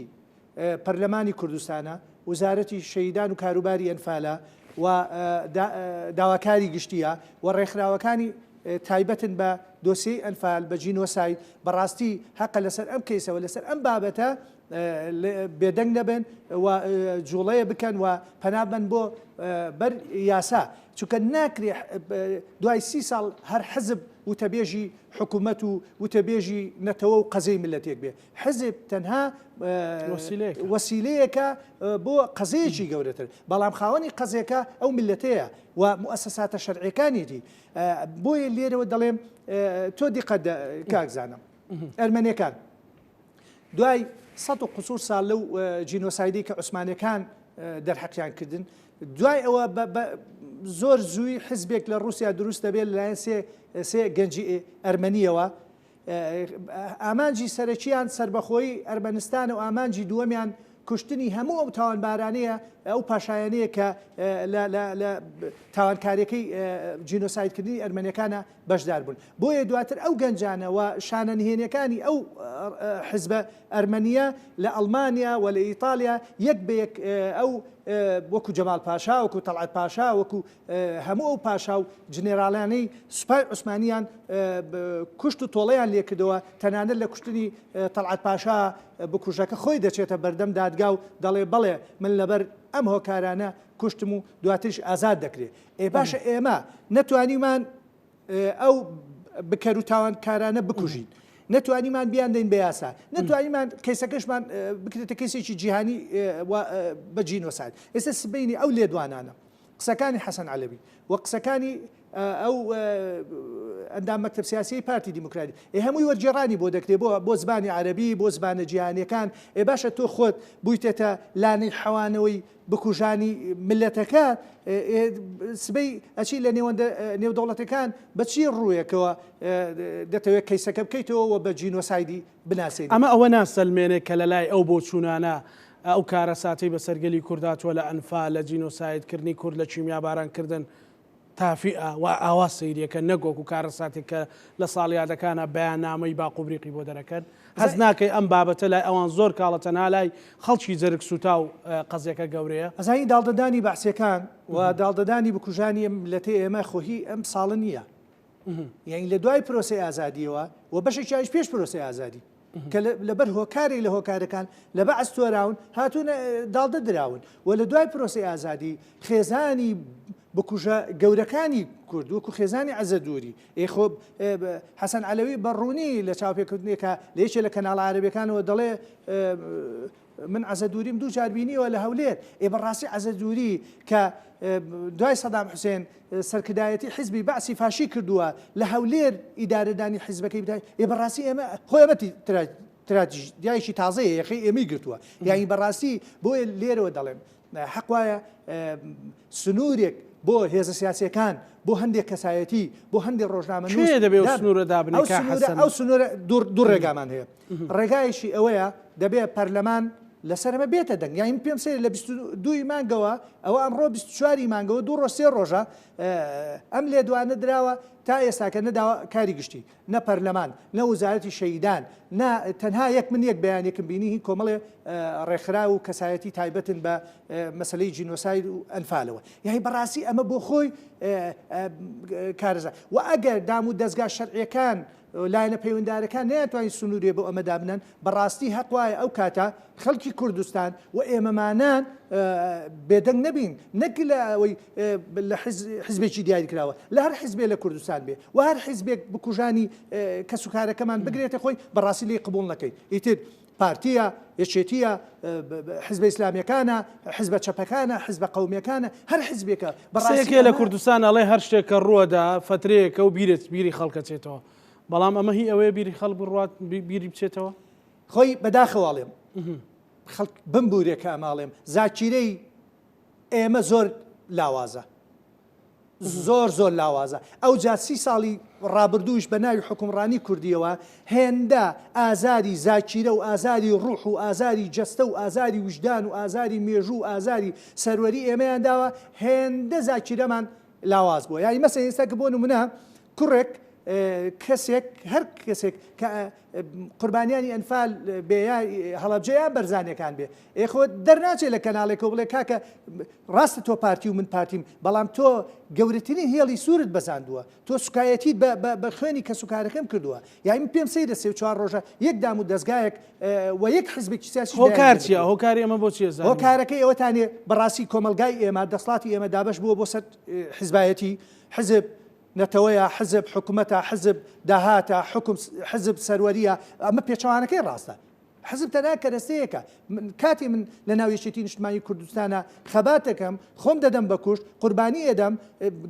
پەرلەمانی کوردستانە، وزارەتی شەهیدان و کاروباری ئەنفالە و داواکاری گشتیە و ڕێکخراوەکانی تایبەتن بە. دۆسیەی ئەنفال بە جینۆساید، بەڕاستی هەقە لەسەر ئەم کەیسەوە لەسەر ئەم بابەتە بێدەنگ نەبن و جوڵەیە بکەن و پەنا بەن بۆ بەر یاسا، چونکە ناکرێ دوای سی ساڵ هەر حزب وتەبێژی حکومەت و وتەبێژی نەتەوە و قەزەی میللەتێک بێ. حزب تەنها وەسیلەیەکە بۆ قەزەیەکی گەورەتر، بەڵام خاوەنی قەزێکە ئەو میللەتەیە و موئەسەساتە شەرعیەکانیەتی. بۆیە لێرەوە دەڵێم تۆ دیقەت دە کاک زانا، ئەرمەنیەکان دوای سەد و قسوور ساڵ لەو جینۆسایدەی کە عوسمانیەکان دەرحەقیان کردن، دوای ئەوە زۆر زووی حزبێک لە ڕووسیا دروست دەبێت لەلایەن سێ گەنجی ئەرمەنیەوە، ئامانجی سەرەکییان سەربەخۆیی ئەرمەنستانە و ئامانجی دووەمیان کوشتنی هەموو ئەو تاوانبارانەیە، ئەو پاشایانەیە کە لە تاوانکارییەکەی جینۆسایدکردنی ئەرمەنییەکانە بەشدار بوون. بۆیە دواتر ئەو گەنجانە و شانە نهێنییەکانی ئەو حزبە ئەرمەنییە لە ئەڵمانیا و لە ئیتاڵیا یەک بە یەک ئەو وەکو جەمال پاشا، وەکو تەڵعەت پاشا، وەکو هەموو ئەو پاشا و جنێراڵانەی سوپای عوسمانیان کوشت و تۆڵەیان لێکردەوە، تەنانەت لە کوشتنی تەڵعەت پاشا بکوژەکە خۆی دەچێتە بەردەم دادگا و دەڵێ بەڵێ من لەبەر ئەم هۆکارانە کوشتم و دواتریش ئازاد دەکرێ. ئێ باشە ئێمە نەتوانیمان ئەو بکەر و تاوانکارانە بکوژین، نەتوانیمان بیاندەین بە یاسا، نەتوانیمان کەیسەکەشمان بکرێتە کەیسێکی جیهانی بە جینۆساید. ئێستا سبەینی ئەو لێدوانانە قسەکانی حەسەن عەلەوی و قسەکانی ئەو ئەندام مەکتەب سیاسیی پارتی دیموکراتی ئێ هەمووی وەرگێڕانی بۆ دەکرێت بۆ بۆ زمانی عەرەبی بۆ زمانە جیهانیەکان ئێ باشە تۆ خۆت بوویتێتە لانەی حەوانەوەی بکوژانی ملەتەکە سبەی ئەچی لە نێوەندە نێودەوڵەتەکان بە چی ڕوویەکەوە دەتەوێت کەیسەکە بکەیتەوە و بە جینۆسایدی بناسێنی؟ ئەمە ئەوە ناسەلمێنێ کە لە لای ئەو بۆچوونانە ئەو کارەساتەی بەسەر گەلی کورد هاتووە لە ئەنفال، لە جینۆساید کردنی کورد، لە کیمیاباران کردن تافیئە و ئاوا سەیریەکەن نەک وەکو کارەساتێک کە لە ساڵیادەکانا بەیاننامەی باقوبریقی بۆ دەرەکەن. هەست ناکەی ئەم بابەتە لای ئەوان زۆر کاڵە تەنها لای خەڵکی جەرگ سوتاو قەزیەکە گەورەیە؟ ئەزانی داڵدەدانی بەعسیەکان و داڵدەدانی بکوژانی ئەم میللەتەی ئێمە خۆ هی ئەم ساڵە نییە. یانی لە دوای پرۆسەی ئازادیەوە و بەشێکیانیش پێش پرۆسەی ئازادی کە لەبەر هۆکارێک لە هۆکارەکان لە بەعس تۆراون هاتوونە داڵدە دراون و لە دوای پرۆسەی ئازادی خێزانی بکوژە گەورەکانی کورد وەکو خێزانی عەزەدووری ئێ خۆ حەسەن عەلەوی بە ڕوونی لە چاوپێکردنێکە لە یەکێ لە کەناڵە عەرەبیەکانەوە دەڵێ من عەزەدووریم دوو جار بینیوە لە هەولێر. ئێ بەڕاستی عەزەدووری کە دوای سەدام حوسێن سەرکردایەتی حیزبی بەعسی فاشی کردووە لە هەولێر ئیدارەدانی حیزبەکەی بدای ئێ بەڕاستی ئێمە خۆ ئێمە تراجیدیایەکی تازەیە یەخەی ئێمەی گرتووە یانی بەڕاستی بۆیە لێرەوە دەڵێم حەق وایە سنوورێک بۆ هێزە سیاسیەکان بۆ هەندێک کەسایەتی بۆ هەندێک ڕۆژنامەنووس کێ دەبێ ئەو سنوورە دابنێ ئەو سنوورە ئەو سنوورە دوو ڕێگامان هەیە ڕێگایەکی ئەوەیە دەبێ پەرلەمان لەسەر ئەمە بێتە دەنگ یانی من پێم سەیرە لە 22 ی مانگەوە ئەوە ئەمڕۆ 24 ی مانگەوە دوو ڕۆژ سێ ڕۆژە ئەم لێدوانە دراوە تا ئێستاکە نەداوە کاری گشتی نە پەرلەمان نە وزارەتی شەهیدان نە تەنها یەک من یەک بەیانێکم بینی هی کۆمەڵێ ڕێکخراو و کەسایەتی تایبەتن بە مەسلەی جینۆساید و ئەنفالەوە یعنی بەڕاستی ئەمە بۆ خۆی کارەساتە و ئەگەر دام و دەزگا شەرعیەکان لایەنە پەیوەندارەکان نەیانتوانی سنوورێ بۆ ئەمە دابنەن، بەڕاستی هەق وایە ئەو کاتە خەڵکی کوردستان و ئێمەمانان بێدەنگ نەبین، نەک لە ئەوەی لە حیزبێکی دیاریکراوە، لە هەر حیزبێ لە کوردستان بێ و هەر حیزبێک بکوژانی کەسوکارەکەمان بگرێتە خۆی، بەڕاستی لێی قبووڵ نەکەین. ئیتر پارتییە، یەکێتییە، حیزبە ئیسلامییەکانە، حیزبە چەپەکانە، حیزبە قەومییەکانە، هەر حیزبێکە. بەڕاستی قسەیەک هەیە لە کوردستان ئەڵێ هەر شتێک کە ڕووەدا فەترەیەکە و بیرت بیری خەڵک ئەچێتەوە. بەڵام ئەمە هی ئەوەیە بیری خەڵک بڕوات بیری بچێتەوە؟ خۆی بەداخەوە ئەڵێم خەڵک بمبوورێ کە ئەمە ئەڵێم زاکیرەی ئێمە زۆر لاوازە. زۆر زۆر لاوازە ئەوجا سی ساڵی ڕابردوویش بە ناوی حوکمڕانی کوردیەوە هێندە ئازاری زاکیرە و ئازاری ڕوح و ئازاری جەستە و ئازاری ویژدان و ئازاری مێژوو و ئازاری سەروەری ئێمەیان داوە هێندە زاکیرەمان لاواز بووە یانی مەسەن ئێستا کە بۆ نمونە کوڕێک. کەسێک هەر کەسێک کە قوربانیانی ئەنفال بێ یا هەڵەبجە یا بەرزانیەکان بێ ئێ خۆ دەرناچێ لە کەناڵێکەوە بڵێ کاکە ڕاستە تۆ پارتی و من پارتیم بەڵام تۆ گەورەترین هێڵی سوورت بەزاندووە تۆ سوکایەتیت بە خوێنی کەسوکارەکەم کردووە یای من پێم سەیرە سێ و چوار ڕۆژە یەک دام و دەستگایەک و یەک حزبێکی سیاسی هۆکار چییە هۆکاری ئەمە بۆ چیە هۆکارەکەی ئەوەتانێ بەڕاستی کۆمەلگای ئێمە دەسڵاتی ئێمە دابش بووە بۆ سەر حزبایەتی حزب نەتەوەیە، حزب حکومەتە، حزب داهاتە، حوکم حزب سەروەرییە، ئەمە پێچەوانەکەی ڕاستە. حزب تەنها کەرەستەیەکە. من کاتێ من لە ناو یەکێتی نیشتمانی کوردستانا خەبات دەکەم، خۆم دەدەم بە کوشت، قوربانی ئەدەم،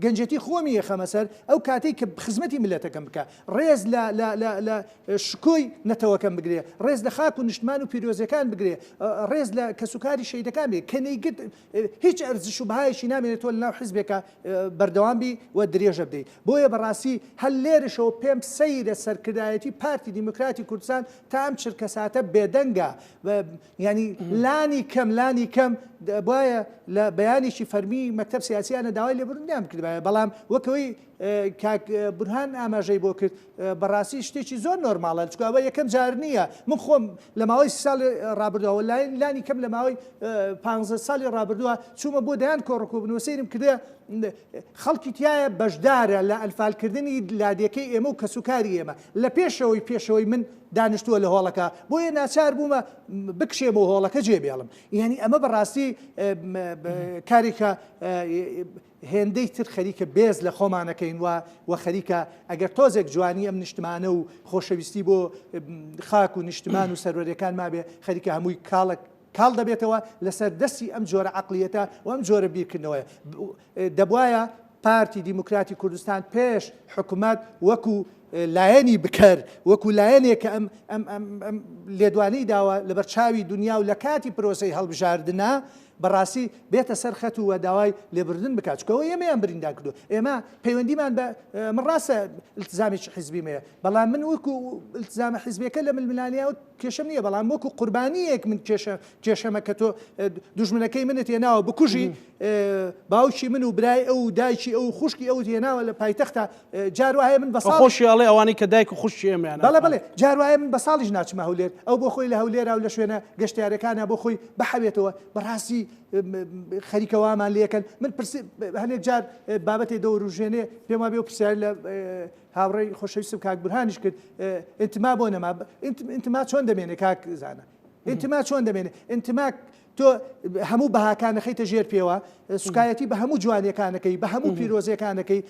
گەنجێتی خۆمی ئەخەمە سەر، ئەو کاتەی کە خزمەتی میللەتەکەم بکا، ڕێز لە لە لە لە شکۆی نەتەوەکەم بگرێ، ڕێز لە خاک و نیشتمان و پیرۆزیەکان بگرێ، ڕێز لە کەسوکاری شەهیدەکان بگرێ، کە نەیگرت هیچ ئەرزش و بەهایەکی نامێنێت تۆ لەناو حزبێکا بەردەوام بی و درێژە بدەیت. بۆیە بەڕاستی هەر لێرەشەوە پێم سەیرە سەرکردایەتی پارتی دیموکراتی کوردستان تا ئەم چرکەساتە بێدەنگە یانی لانی کەم لانی کەم بایە لە بەیانێکی فەرمی مەکتەب سیاسیانە داوای لێبوردنیان بکردبایە بەڵام وەکەوەی کاک بورهان ئاماژەی بۆ کرد بەڕاستی شتێکی زۆر نۆرماڵە چونکە ئەوە یەکەم جار نییە من خۆم لە ماوەی ساڵی ڕابردووە لانی کەم لە ماوەی پ ساڵی ڕابردووە چوومە بۆ دەیان کۆڕکۆبنەوە سەیرم کردە خەڵکی تایە بەشدارە لە ئەنفالکردنی لادێکەی ئێمە و کەسوکاری ئێمە لە پێشەوەی پێشەوەی من دانیشتووە لە هۆڵەکە بۆیە ناچار بوومە بکشێم و هۆڵەکە جێ بێڵم یعنی ئەمە بەڕاستی کارێکە هێندەی تر خەریکە بێز لە خۆمان ئەکەین و و خەریکە ئەگەر تۆزێک جوانی ئەم نیشتمانە و خۆشەویستی بۆ خاک و نیشتمان و سەروەریەکان مابێ خەریکە هەمووی کاڵە کاڵ دەبێتەوە لەسەر دەستی ئەم جۆرە عەقڵیەتە و ئەم جۆرە بیرکردنەوەیە. دەبوایە پارتی دیموکراتی کوردستان پێش حکومەت وەکو لایەنی بکەر وەکو لایەنێک کە ئەم ئەم ئەم ئەم لێدوانەی داوە لەبەر چاوی دنیا و لە کاتی پرۆسەی هەڵبژاردنا بەڕاستی بێتە سەر خەت و داوای لێبوردن بکات چونکە ئەوە ئێمەیان بریندار کردووە ئێمە پەیوەندیمان بە من ڕاستە التزامێکی حیزبیم هەیە بەڵام من وەکو التزامە حیزبیەکە لە ململانێ کێشەم نییە بەڵام وەکو قوربانیەک من کێشە کێشەمە کە تۆ دوژمنەکەی منت هێناوە بکوژی باوکی من و برای ئەو و دایکی ئەو خوشکی ئەوت هێناوە لە پایتەختە جار وایە من بە ساڵ خۆشی ئەڵێ ئەوانەی کە دایک و خوشکی ئێمەیان بەڵێ بەڵێ جار وایە من بە ساڵیش ناچمە هەولێر ئەو بۆ خۆی لە هەولێرا و لە شوێنە گەشتیارەکانە بۆ خۆی بحەوێتەوە بەڕاستی خەریکە وامان لێکەن من پرسی هەنێک جار بابەتێ دەوروژێنێ پێم وابێ و پرسیار لە هاوڕێی خۆشەویستم کاک بورهانیش کرد ئینتما بۆ نەما ئینتما چۆن دەمێنێ کاک زانە ئینتما چۆن دەمێنێ ئینتما تۆ هەموو بەهاکان نەخەیتە ژێر پێوە سوکایەتی بە هەموو جوانیەکانەکەی بە هەموو پیرۆزیەکانەکەی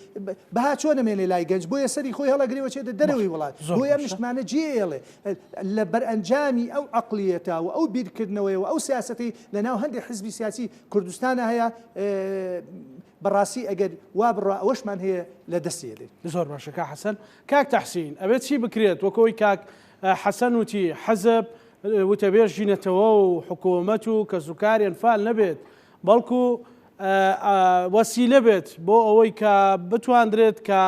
بەها چۆن نەمێنێ لای گەنج بۆیە سەری خۆی هەڵەگرێ چێتە دەرەوەی وڵات بۆیە ئەم نیشتمانە جێڵێ لە بەرئەنجامی ئەو عقلیەتە و ئەو بیرکردنەوەی و ئەو سیاسەتی لە ناو هەندێک حزبی سیاسی کوردستانە هەیە بەڕاستی ئەگەر وا بڕوا ئەوەشمان هەیە لە دەستی ئەدەین. زۆر باشە کاک حەسەن. کاک تەحسین ئەبێت چی بکرێت وەک ئەوەی کاک حەسەن وتی حزب وتەبێژی نەتەوە و حکوومەت و کەسوکاری ئەنفال نەبێت بەڵکو وەسیلە بێت بۆ ئەوەی کە بتواندرێت کە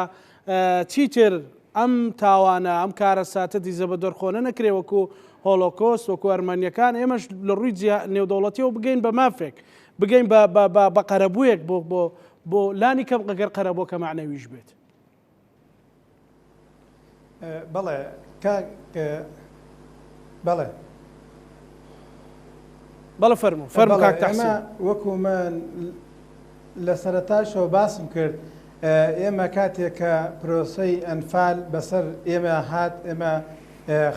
چیتر ئەم تاوانە ئەم کارەساتە دیزە بە دەرخۆنە نەکرێ وەکو هۆلۆکۆست وەکو ئەرمەنیەکان ئێمەش لە ڕووی نێودەوڵەتیەوە بگەین بە مافێک بگەین بە قەرەبوویەک بۆ بۆ بۆ لانی کەم ئەگەر قەرەبووەکە مەعنەویش بێت. بەڵێ کاک بەڵێ. بەڵێ فەرموو فەرموو کاک تەحسین. وەکو من لە سەرەتاشەوە باسم کرد ئێمە کاتێک کە پرۆسەی ئەنفال بەسەر ئێمە هات ئێمە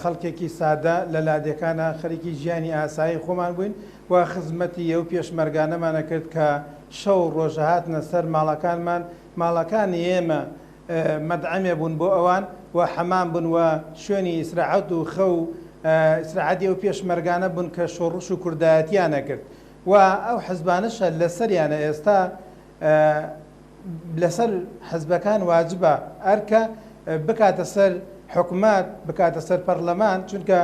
خەڵکێکی سادە لە لادێکانە خەریکی ژیانی ئاسایی خۆمان بووین و خزمەتی ئەو پێشمەرگانەمان ئەکرد کە شەو و ڕۆژ ئەهاتنە سەر ماڵەکانمان، ماڵەکانی ئێمە مەتعەمێ بوون بۆ ئەوان و حەمام بوون و شوێنی ئیسراحەت و خەو و ئیسراحەتی ئەو پێشمەرگانە بوون کە شۆڕش و کوردایەتیان ئەکرد و ئەو حزبانەشە لەسەریانە ئێستا لەسەر حزبەکان واجبە ئەرکە بکاتە سەر حکومەت بکاتە سەر پەرلەمان چونکە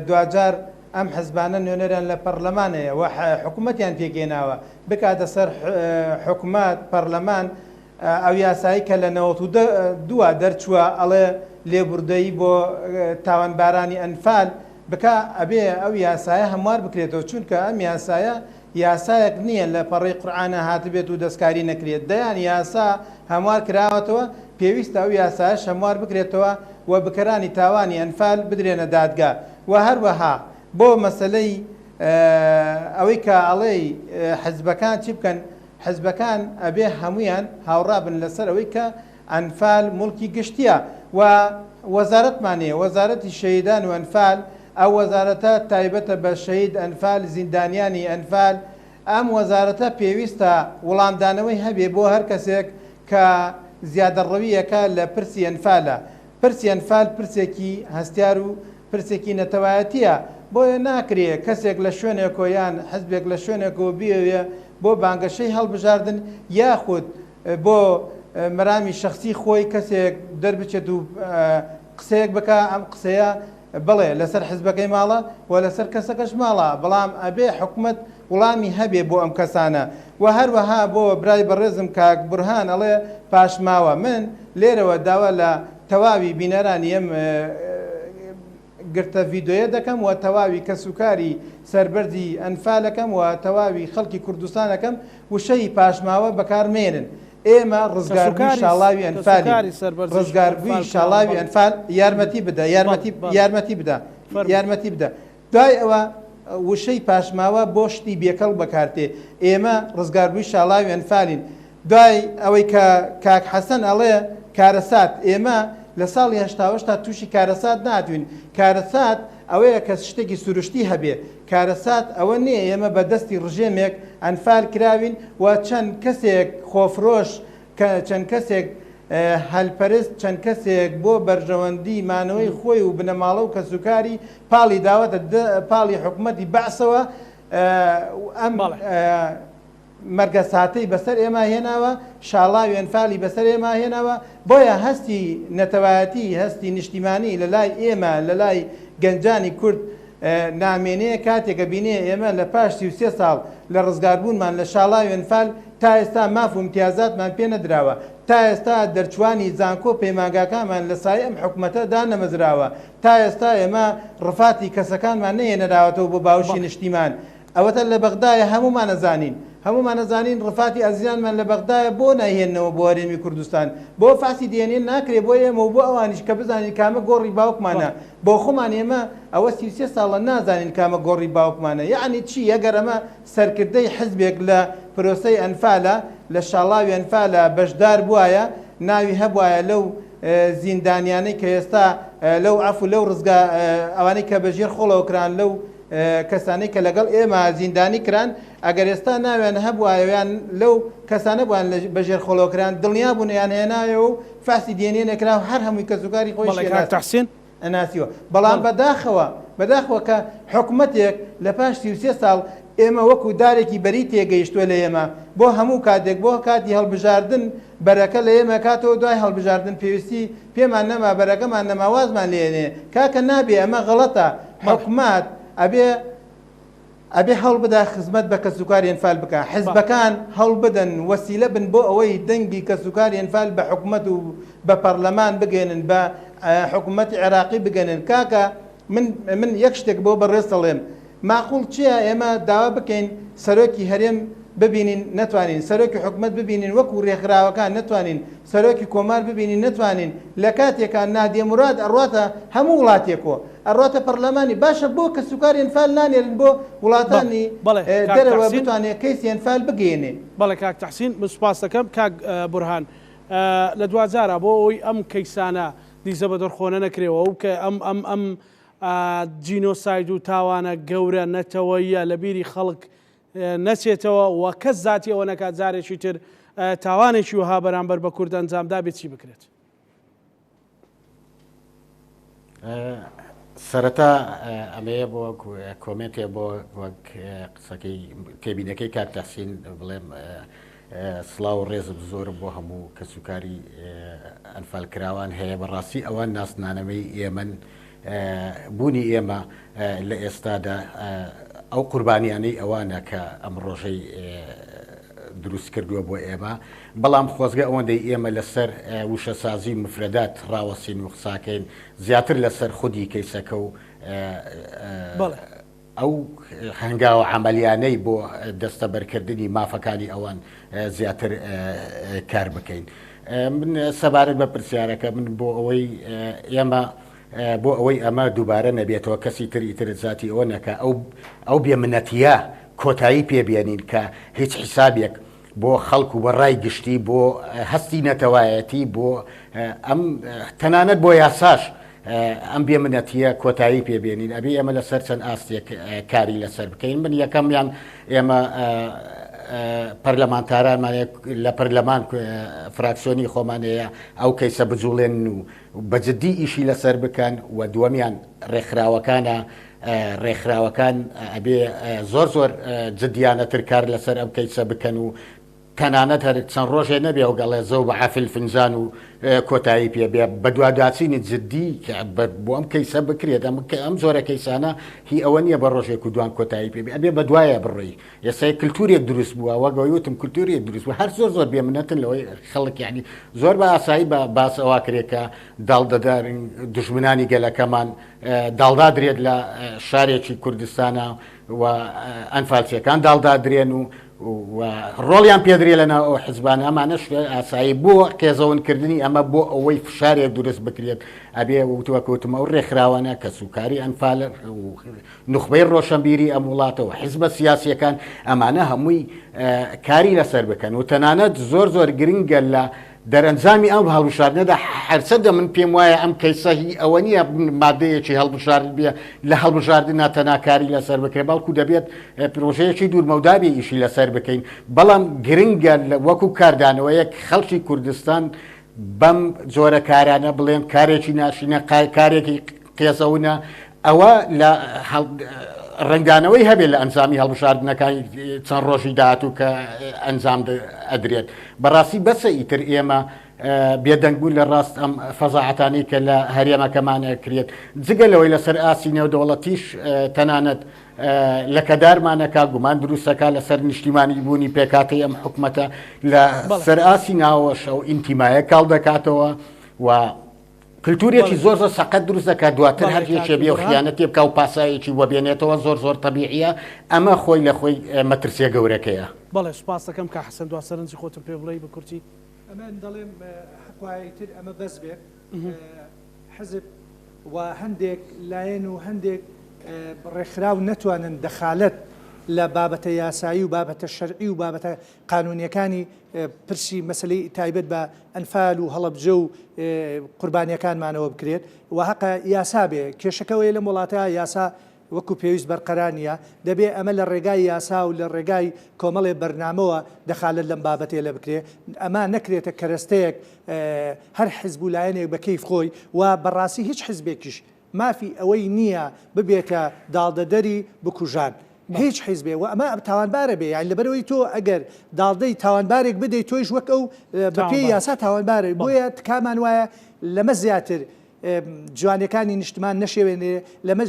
دواجار ئەم حزبانە نوێنەریان لە پەرلەمان هەیە و حکومەتیان پێکهێناوە بکاتە سەر حکومەت پەرلەمان ئەو یاسایی کە لە 92 دەرچووە ئەڵێ لێبوردەیی بۆ تاوانبارانی ئەنفال بکا ئەبێ ئەو یاسایە هەموار بکرێتەوە چونکە ئەم یاسایە یاسایەک نییە لە پەڕەی قورئانا هاتبێت و دەستکاری نەکرێت، دەیان یاسا هەموار کراوەتەوە، پێویستە ئەو یاسایەش هەموار بکرێتەوە و بکەرانی تاوانی ئەنفال بدرێنە دادگا و هەروەها بۆ مەسەلەی ئەوەی کە ئەڵێی حزبەکان چی بکەن حزبەکان ئەبێ هەموویان هاوڕا بن لەسەر ئەوەی کە ئەنفال موڵکی گشتیە و وەزارەتمان هەیە وەزارەتی شەهیدان و ئەنفال ئەو وەزارەتە تایبەتە بە شەهید ئەنفال زیندانیانی ئەنفال ئەم وەزارەتە پێویستە وڵامدانەوەی هەبێ بۆ هەر کەسێک کە زیادەڕەوییەکە لە پرسی ئەنفالە. پرسی ئەنفال پرسێکی هەستیار و پرسێکی نەتەوایەتییە، بۆیە ناکرێ کەسێک لە شوێنێکەوە یان حزبێک لە شوێنێکەوە بیەوێ بۆ بانگەشەی هەڵبژاردن یاخود بۆ مەرامی شەخسی خۆی کەسێک دەربچێت و قسەیەک بکا، ئەم قسەیە بەڵێ لەسەر حزبەکەی ماڵە و لەسەر کەسەکەش ماڵە، بەڵام ئەبێ حکومەت وڵامی هەبێ بۆ ئەم کەسانە و هەروەها بۆ برای بەڕێزم کاک بورهان ئەڵێ پاشماوە من لێرەوە داوا لە تەواوی بینەرانی ئەم گرتە ڤیدۆیە دەکەم و تەواوی کەسوکاری سەربەرزی ئەنفالەکەم و تەواوی خەڵکی کوردستانەکەم وشەی پاشماوە بەکار مێنن ئێمە ڕزگاربووی شاڵاوی ئەنفالین ڕزگاربووی شاڵاوی ئەنفال یارمەتی بدە یارمەتی یارمەتی بدە یارمەتی بدە دوای ئەوە وشەی پاشماوە بۆ شتی بێکەڵک بەکارتێ ئێمە ڕزگاربووی شاڵاوی ئەنفالین دوای ئەوەی کە کاک حەسەن ئەڵێ کارەسات ئێمە لە ساڵی هەشتاوەشتا تووشی کارەسات ناتوین کارەسات ئەوەیە کە شتێکی سروشتی هەبێ کارەسات ئەوە نییە ئێمە بە دەستی ڕژێمێک ئەنفال کراوین و چەند کەسێک خۆفرۆش کە چەند کەسێک هەلپەرست چەند کەسێک بۆ بەرژەوەندی مانەوەی خۆی و بنەماڵە و کەسوکاری پاڵی داوەتە پاڵی حکومەتی بەعسەوە ئەم مەرگەساتەی بەسەر ئێمە هێناوە، شاڵاوی ئەنفالی بەسەر ئێمە هێناوە، بۆیە هەستی نەتەوایەتی، هەستی نیشتیمانی لە لای ئێمە، لە لای گەنجانی کورد نامێنێ، کاتێک ئەبینێ ئێمە لە پاش 33 ساڵ لە ڕزگاربوونمان لە شاڵاوی ئەنفال تا ئێستا ماف و ئیمتیازاتمان پێ نەدراوە، تا ئێستا دەرچووانی زانکۆ و پەیمانگاکانمان لە سایەی ئەم حکومەتە دانەمەزراوە، تا ئێستا ئێمە ڕفاتی کەسەکانمان نەهێنراوەتەوە بۆ باوشی نیشتیمان. ئەوەتا لە بەغدایە هەموومان ئەزانین هەموومان ئەزانین ڕفاتی ئازیزانمان لە بەغدایە بۆ نایهێننەوە بۆ هەرێمی کوردستان بۆ فاسی دێنێن ناکرێ بۆ ئێمە و بۆ ئەوانیش کە بزانین کامە گۆڕی باوکمانە بۆ خۆمان ئێمە ئەوە 33 ساڵە نازانین کامە گۆڕی باوکمانە یەعنی چی ئەگەر ئەمە سەرکردەی حزبێک لە پرۆسەی ئەنفالە لە شاڵاوی ئەنفالە بەشدار بوایە ناوی هەبوایە لەو زیندانیانەی کە ئێستا لەو عەفو لەو ڕزگا ئەوانەی کە بەژێر خۆڵەوە کران لەو کەسانەی کە لەگەڵ ئێمە زیندانی کران، ئەگەر ئێستا ناویان هەبوایە یان لەو کەسانە بوان بە ژێر خۆڵەوە کران، دڵنیا بوون ئەیان هێنایەوە و فەحسی DNA نەکرا و هەر هەمووی کەسوکاری بەڵێ خۆیشی کاک تەحسین. ئەناسیوە. بەڵام بەڵێ. بەداخەوە، بەداخەوە کە حکومەتێک لە پاش 33 ساڵ ئێمە وەکو دارێکی بەری تێگەیشتووە لە ئێمە، بۆ هەموو کاتێک، بۆ کاتی هەڵبژاردن بەرەکە لە ئێمە کاتەوە دوای هەڵبژاردن پێویستی پێمان نەما بەرەکەمان نەما وازمان لێنێ کاکە نابێ ئەمە غەڵەتە حکومەت ئەبێ ئەبێ هەوڵ بدا خزمەت بە کەسوکاری ئەنفال بکا حزبەکان هەوڵ بدەن وەسیلە بن بۆ ئەوەی دەنگی کەسوکاری ئەنفال بە حکومەت و بە پەرلەمان بگەێنن بە حکومەتی عێراقی بگەنن کاکە من من یەک شتێک بۆ بەڕێز دەڵێم ماقوڵ چیە ئێمە داوا بکەین سەرۆکی هەرێم ببینین نەتوانین سەرۆکی حکومەت ببینین وەکو رێکخراوەکان نەتوانین سەرۆکی کۆمار ببینین نەتوانین لەکاتێکا نادیە موراد ئەڕواتە هەموو وڵاتێکۆ ئەڕواتە پەڕلەمانی باشە بۆ کەسوکاری ئەنفال نانێرن بۆ وڵاتانی بەڵێ کاک دەرەوە تەحسین. بتوانێ کەیسی ئەنفال بگەیەنێ. بەڵێ کاک تەحسین من سوپاست دەکەم کاک بورهان لە دواجارا بۆ ئەوەی ئەم کەیسانە دیزە بەدەرخۆنە نەکرێەوە و کە ئەم ئەم ئەم جینۆساید و تاوانە گەورە نەتەوەییە لە بیری خەڵک نەچێتەوە و کەس زاتی ئەوە نەکات جارێکی تر تاوانێکی وەها بەرامبەر بە کورد ئەنجام دابێت چی بکرێت؟ سەرەتا ئەمەیە بۆ کۆمێنتێ بۆ وەک قسەکەی تێبینەکەی کاک تەحسین بڵێم سڵاو و ڕێزم زۆرم بۆ هەموو کەسوکاری ئەنفالکراوان هەیە، بەڕاستی ئەوان ناسنانەمەی ئێمەن، بوونی ئێمە لە ئێستادا ئەو قوربانیانەی ئەوانە کە ئەم ڕۆژەی دروست کردووە بۆ ئێمە، بەڵام خۆزگە ئەوەندەی ئێمە لەسەر وشەسازی و مفرەدات ڕاوەستین و قساکەین زیاتر لەسەر خودی کەیسەکە و ئەو هەنگاوە عەمەلیانەی بۆ دەستەبەرکردنی مافەکانی ئەوان زیاتر کار بکەین. من سەبارەت بە پرسیارەکە من بۆ ئەوەی ئێمە بۆ ئەوەی ئەمە دووبارە نەبێتەوە کەسی تر ئیتر زاتی ئەوە نەکا ئەو ئەو بێ منەتیە کۆتایی پێ بێنین کە هیچ حیسابێک بۆ خەڵک و بە ڕای گشتی بۆ هەستی نەتەوایەتی بۆ ئەم تەنانەت بۆ یاساش ئەم بێ منەتیە کۆتایی پێ بێنین ئەبێ ئێمە لەسەر چەند ئاستێک کاری لەسەر بکەین من یەکەمیان ئێمە پەرلەمانتارانمان لە پەرلەمان فراکسیۆنی خۆمان هەیە ئەو کەیسە بجوڵێنن و بە جدی ئیشی لەسەر بکەن و دووەمیان ڕێکخراوەکانە ڕێکخراوەکان ئەبێ زۆر زۆر جدیانەتر کار لەسەر ئەم کەیسە بکەن و تەنانەت هەر چەند ڕۆژێ نەبێ و گەڵێ زەو بە عەفل فنجان و کۆتایی پێ بێ بەدواداچینی جدی بۆ ئەم کەیسە بکرێت ئەم ئەم جۆرە کەیسانە هی ئەوە نییە بە ڕۆژێک و دوان کۆتایی پێ بێ ئەبێ بەدوایە بڕۆی ئێستا کلتورێک دروست بووە وەک ئەوەی وتم کلتورێک دروست بووە هەر زۆر زۆر بێمنەتن لەوەی خەڵک یعنی زۆر بە ئاسایی بە باس ئەوە کرێ کە داڵدەدەر دوژمنانی گەلەکەمان داڵدادرێت لە شارێکی کوردستانە و ئەنفالچیەکان داڵدادرێن و و ڕۆڵیان پێدرێ لە ناو ئەو حزبانە ئەمانەش ئاسایی بۆ قێزەونکردنی ئەمە بۆ ئەوەی فشارێک دروست بکرێت ئەبێ وتوە کەوتم ئەو ڕێکخراوانە کەسوکاری ئەنفال نوخبەی ڕۆشەنبیری ئەم وڵاتە و حزبە سیاسیەکان ئەمانە هەمووی کاری لەسەر بکەن و تەنانەت زۆر زۆر گرنگە لە دەرەنجامی ئەم هەڵبژاردنەدا هەرچەندە من پێم وایە ئەم کەیسە هی ئەوە نییە مادەیەکی هەڵبژارد بێ لە هەڵبژاردنە تەنها کاری لەسەر بکرێت بەڵکو دەبێت پرۆژەیەکی دوورمەودا بێ ئیشی لەسەر بکەین بەڵام گرنگە وەکو کاردانەوەیەک خەڵکی کوردستان بەم جۆرە کارانە بڵێن کارێکی ناشینە کارێکی قێزەونە ئەوە لە ڕەنگدانەوەی هەبێت لە ئەنجامی هەڵبژاردنەکانی چەند ڕۆژی داهاتوو کە ئەنجام ئەدرێت بەڕاستی بەسە ئیتر ئێمە بێدەنگ بوون لە ڕاست ئەم فەزاعەتانەی کە لە هەرێمەکەمان ئەکرێت جگە لەوەی لەسەر ئاستی نێودەوڵەتیش تەنانەت لەکەدارمانەکە گومان دروستەکە لەسەر نیشتیمانی بوونی پێکاتەی ئەم حکومەتە لە سەر ئاستی ناوەش ئەو ئینتیمایە کاڵ دەکاتەوە و کلتورێکی زۆر زۆر سەقەت دروست دەکات دواتر هەر یەکێ بێ و خیانەتێ بکا و پاساوێکی بۆ بێنێتەوە زۆر زۆر تەبیعیە ئەمە خۆی لە خۆی مەترسیە گەورەکەیە. بەڵێ سوپاست دەکەم کاک حەسەن دوا سەرنجی خۆتم پێ بڵێی بە کورتی. ئەمن دەڵێم حەق وایە ئیتر ئەمە بەس بێت حزب و هەندێک لایەن و هەندێک ڕێکخراو نەتوانن دەخالەت لە بابەتە یاسایی و بابەتە شەرعی و بابەتە قانونیەکانی پرسی مەسەلەی تایبەت بە ئەنفال و هەڵەبجە و قوربانیەکانمانەوە بکرێت و هەقە یاسا بێ کێشەکە ئەوەیە لەم وڵاتە یاسا وەکو پێویست بەرقەرار نییە دەبێ ئەمە لە ڕێگای یاسا و لە ڕێگای کۆمەڵێ بەرنامەوە دەخالەت لەم بابەتێلە بکرێ ئەمە نەکرێتە کەرەستەیەک هەر حزب و لایەنێک بە کەیف خۆی و بەڕاستی هیچ حزبێکیش مافی ئەوەی نییە ببێتە داڵدەدەری بکوژان هیچ حیزبێ و ئەمە تاوانبارە بێ یانی لەبەرئەوەی تۆ ئەگەر داڵدەی تاوانبارێک بدەی تۆیش وەک ئەو بەپێی یاسا تاوانبارە بۆیە تکامان وایە لەمە زیاتر جوانیەکانی نیشتمان نەشێوێنرێ لەمە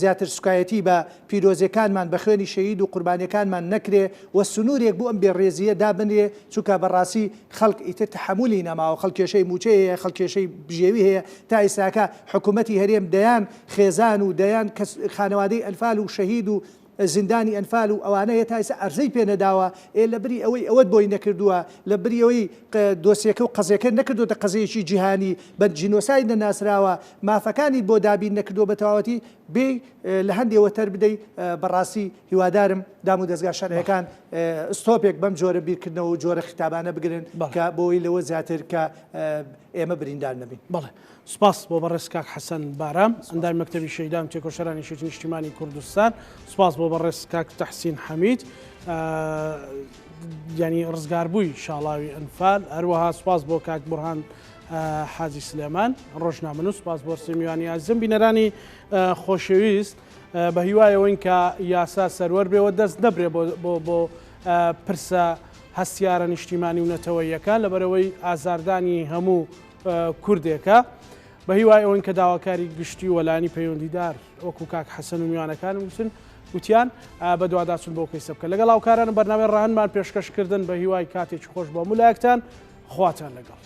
زیاتر سوکایەتی بە پیرۆزیەکانمان بە خوێنی شەهید و قوربانیەکانمان نەکرێ و سنورێک بۆ ئەم بێڕێزیە دابنرێ چونکە بەڕاستی خەڵک ئیتر تەحەمولی نەماوە خەڵک کێشەی موچەی هەیە خەڵک کێشەی بژێوی هەیە تا ئیستاکە حکومەتی هەرێم دەیان خێزان و دەیان کەس خانەوادەی ئەنفال و شەهید و زیندانی ئەنفال و ئەوانە هەیە تا ئیستا ئەرزەی پێ نەداوە ئێ لە بری ئەوەی ئەوەت بۆی نەکردووە لە بری ئەوەی دۆسیەکە و قەزیەکە نەکردۆتە قەزیەکی جیهانی بە جینۆساید نەناسراوە مافەکانیت بۆ دابین نەکردووە بە تەواوەتی بێی لە هەندێ وەتەر بدەی بەڕاستی هیوادارم دام و دەزگا شەرعیەکان ستۆپێک بەم جۆرە بیرکردنەوە و جۆرە خیتابانە بگرن کە بۆی لەوە زیاتر کە ئێمە بریندار نەبین. بەڵێ سوپاس بۆ بەڕێز کاک حەسەن بارام ئەندامی مەکتەبی شەهیدان و تێکۆشەرانی یەکێتی نیشتیمانی کوردستان، سوپاس بۆ بەڕێز کاک تەحسین حەمید یانی ڕزگاربووی شاڵاوی ئەنفال، هەروەها سوپاس بۆ کاک بورهان حاجی سلێمان ڕۆژنامەنووس، سوپاس بۆ سێ میوانی ئازیزم بینەرانی خۆشەویست بە هیوای ئەوەین کە یاسا سەروەر بێ و دەست نەبرێ بۆ بۆ پرسە هەستیارە نیشتیمانی و نەتەوەییەکان لەبەرئەوەی ئازاردانی هەموو کوردێکە. بە هیوای ئەوەین کە داواکاری گشتی و لایەنی پەیوەندیدار وەکو کاک حەسەن و میوانەکانم گوتن گوتیان بەدواداچوون بۆ کەیسە بکەن. لەگەڵ هاوکارانم بەرنامەی ڕەهەندمان پێشکەش کردن بە هیوای کاتێکی خۆش بۆ هەموو لایەکتان خواتان لەگەڵ.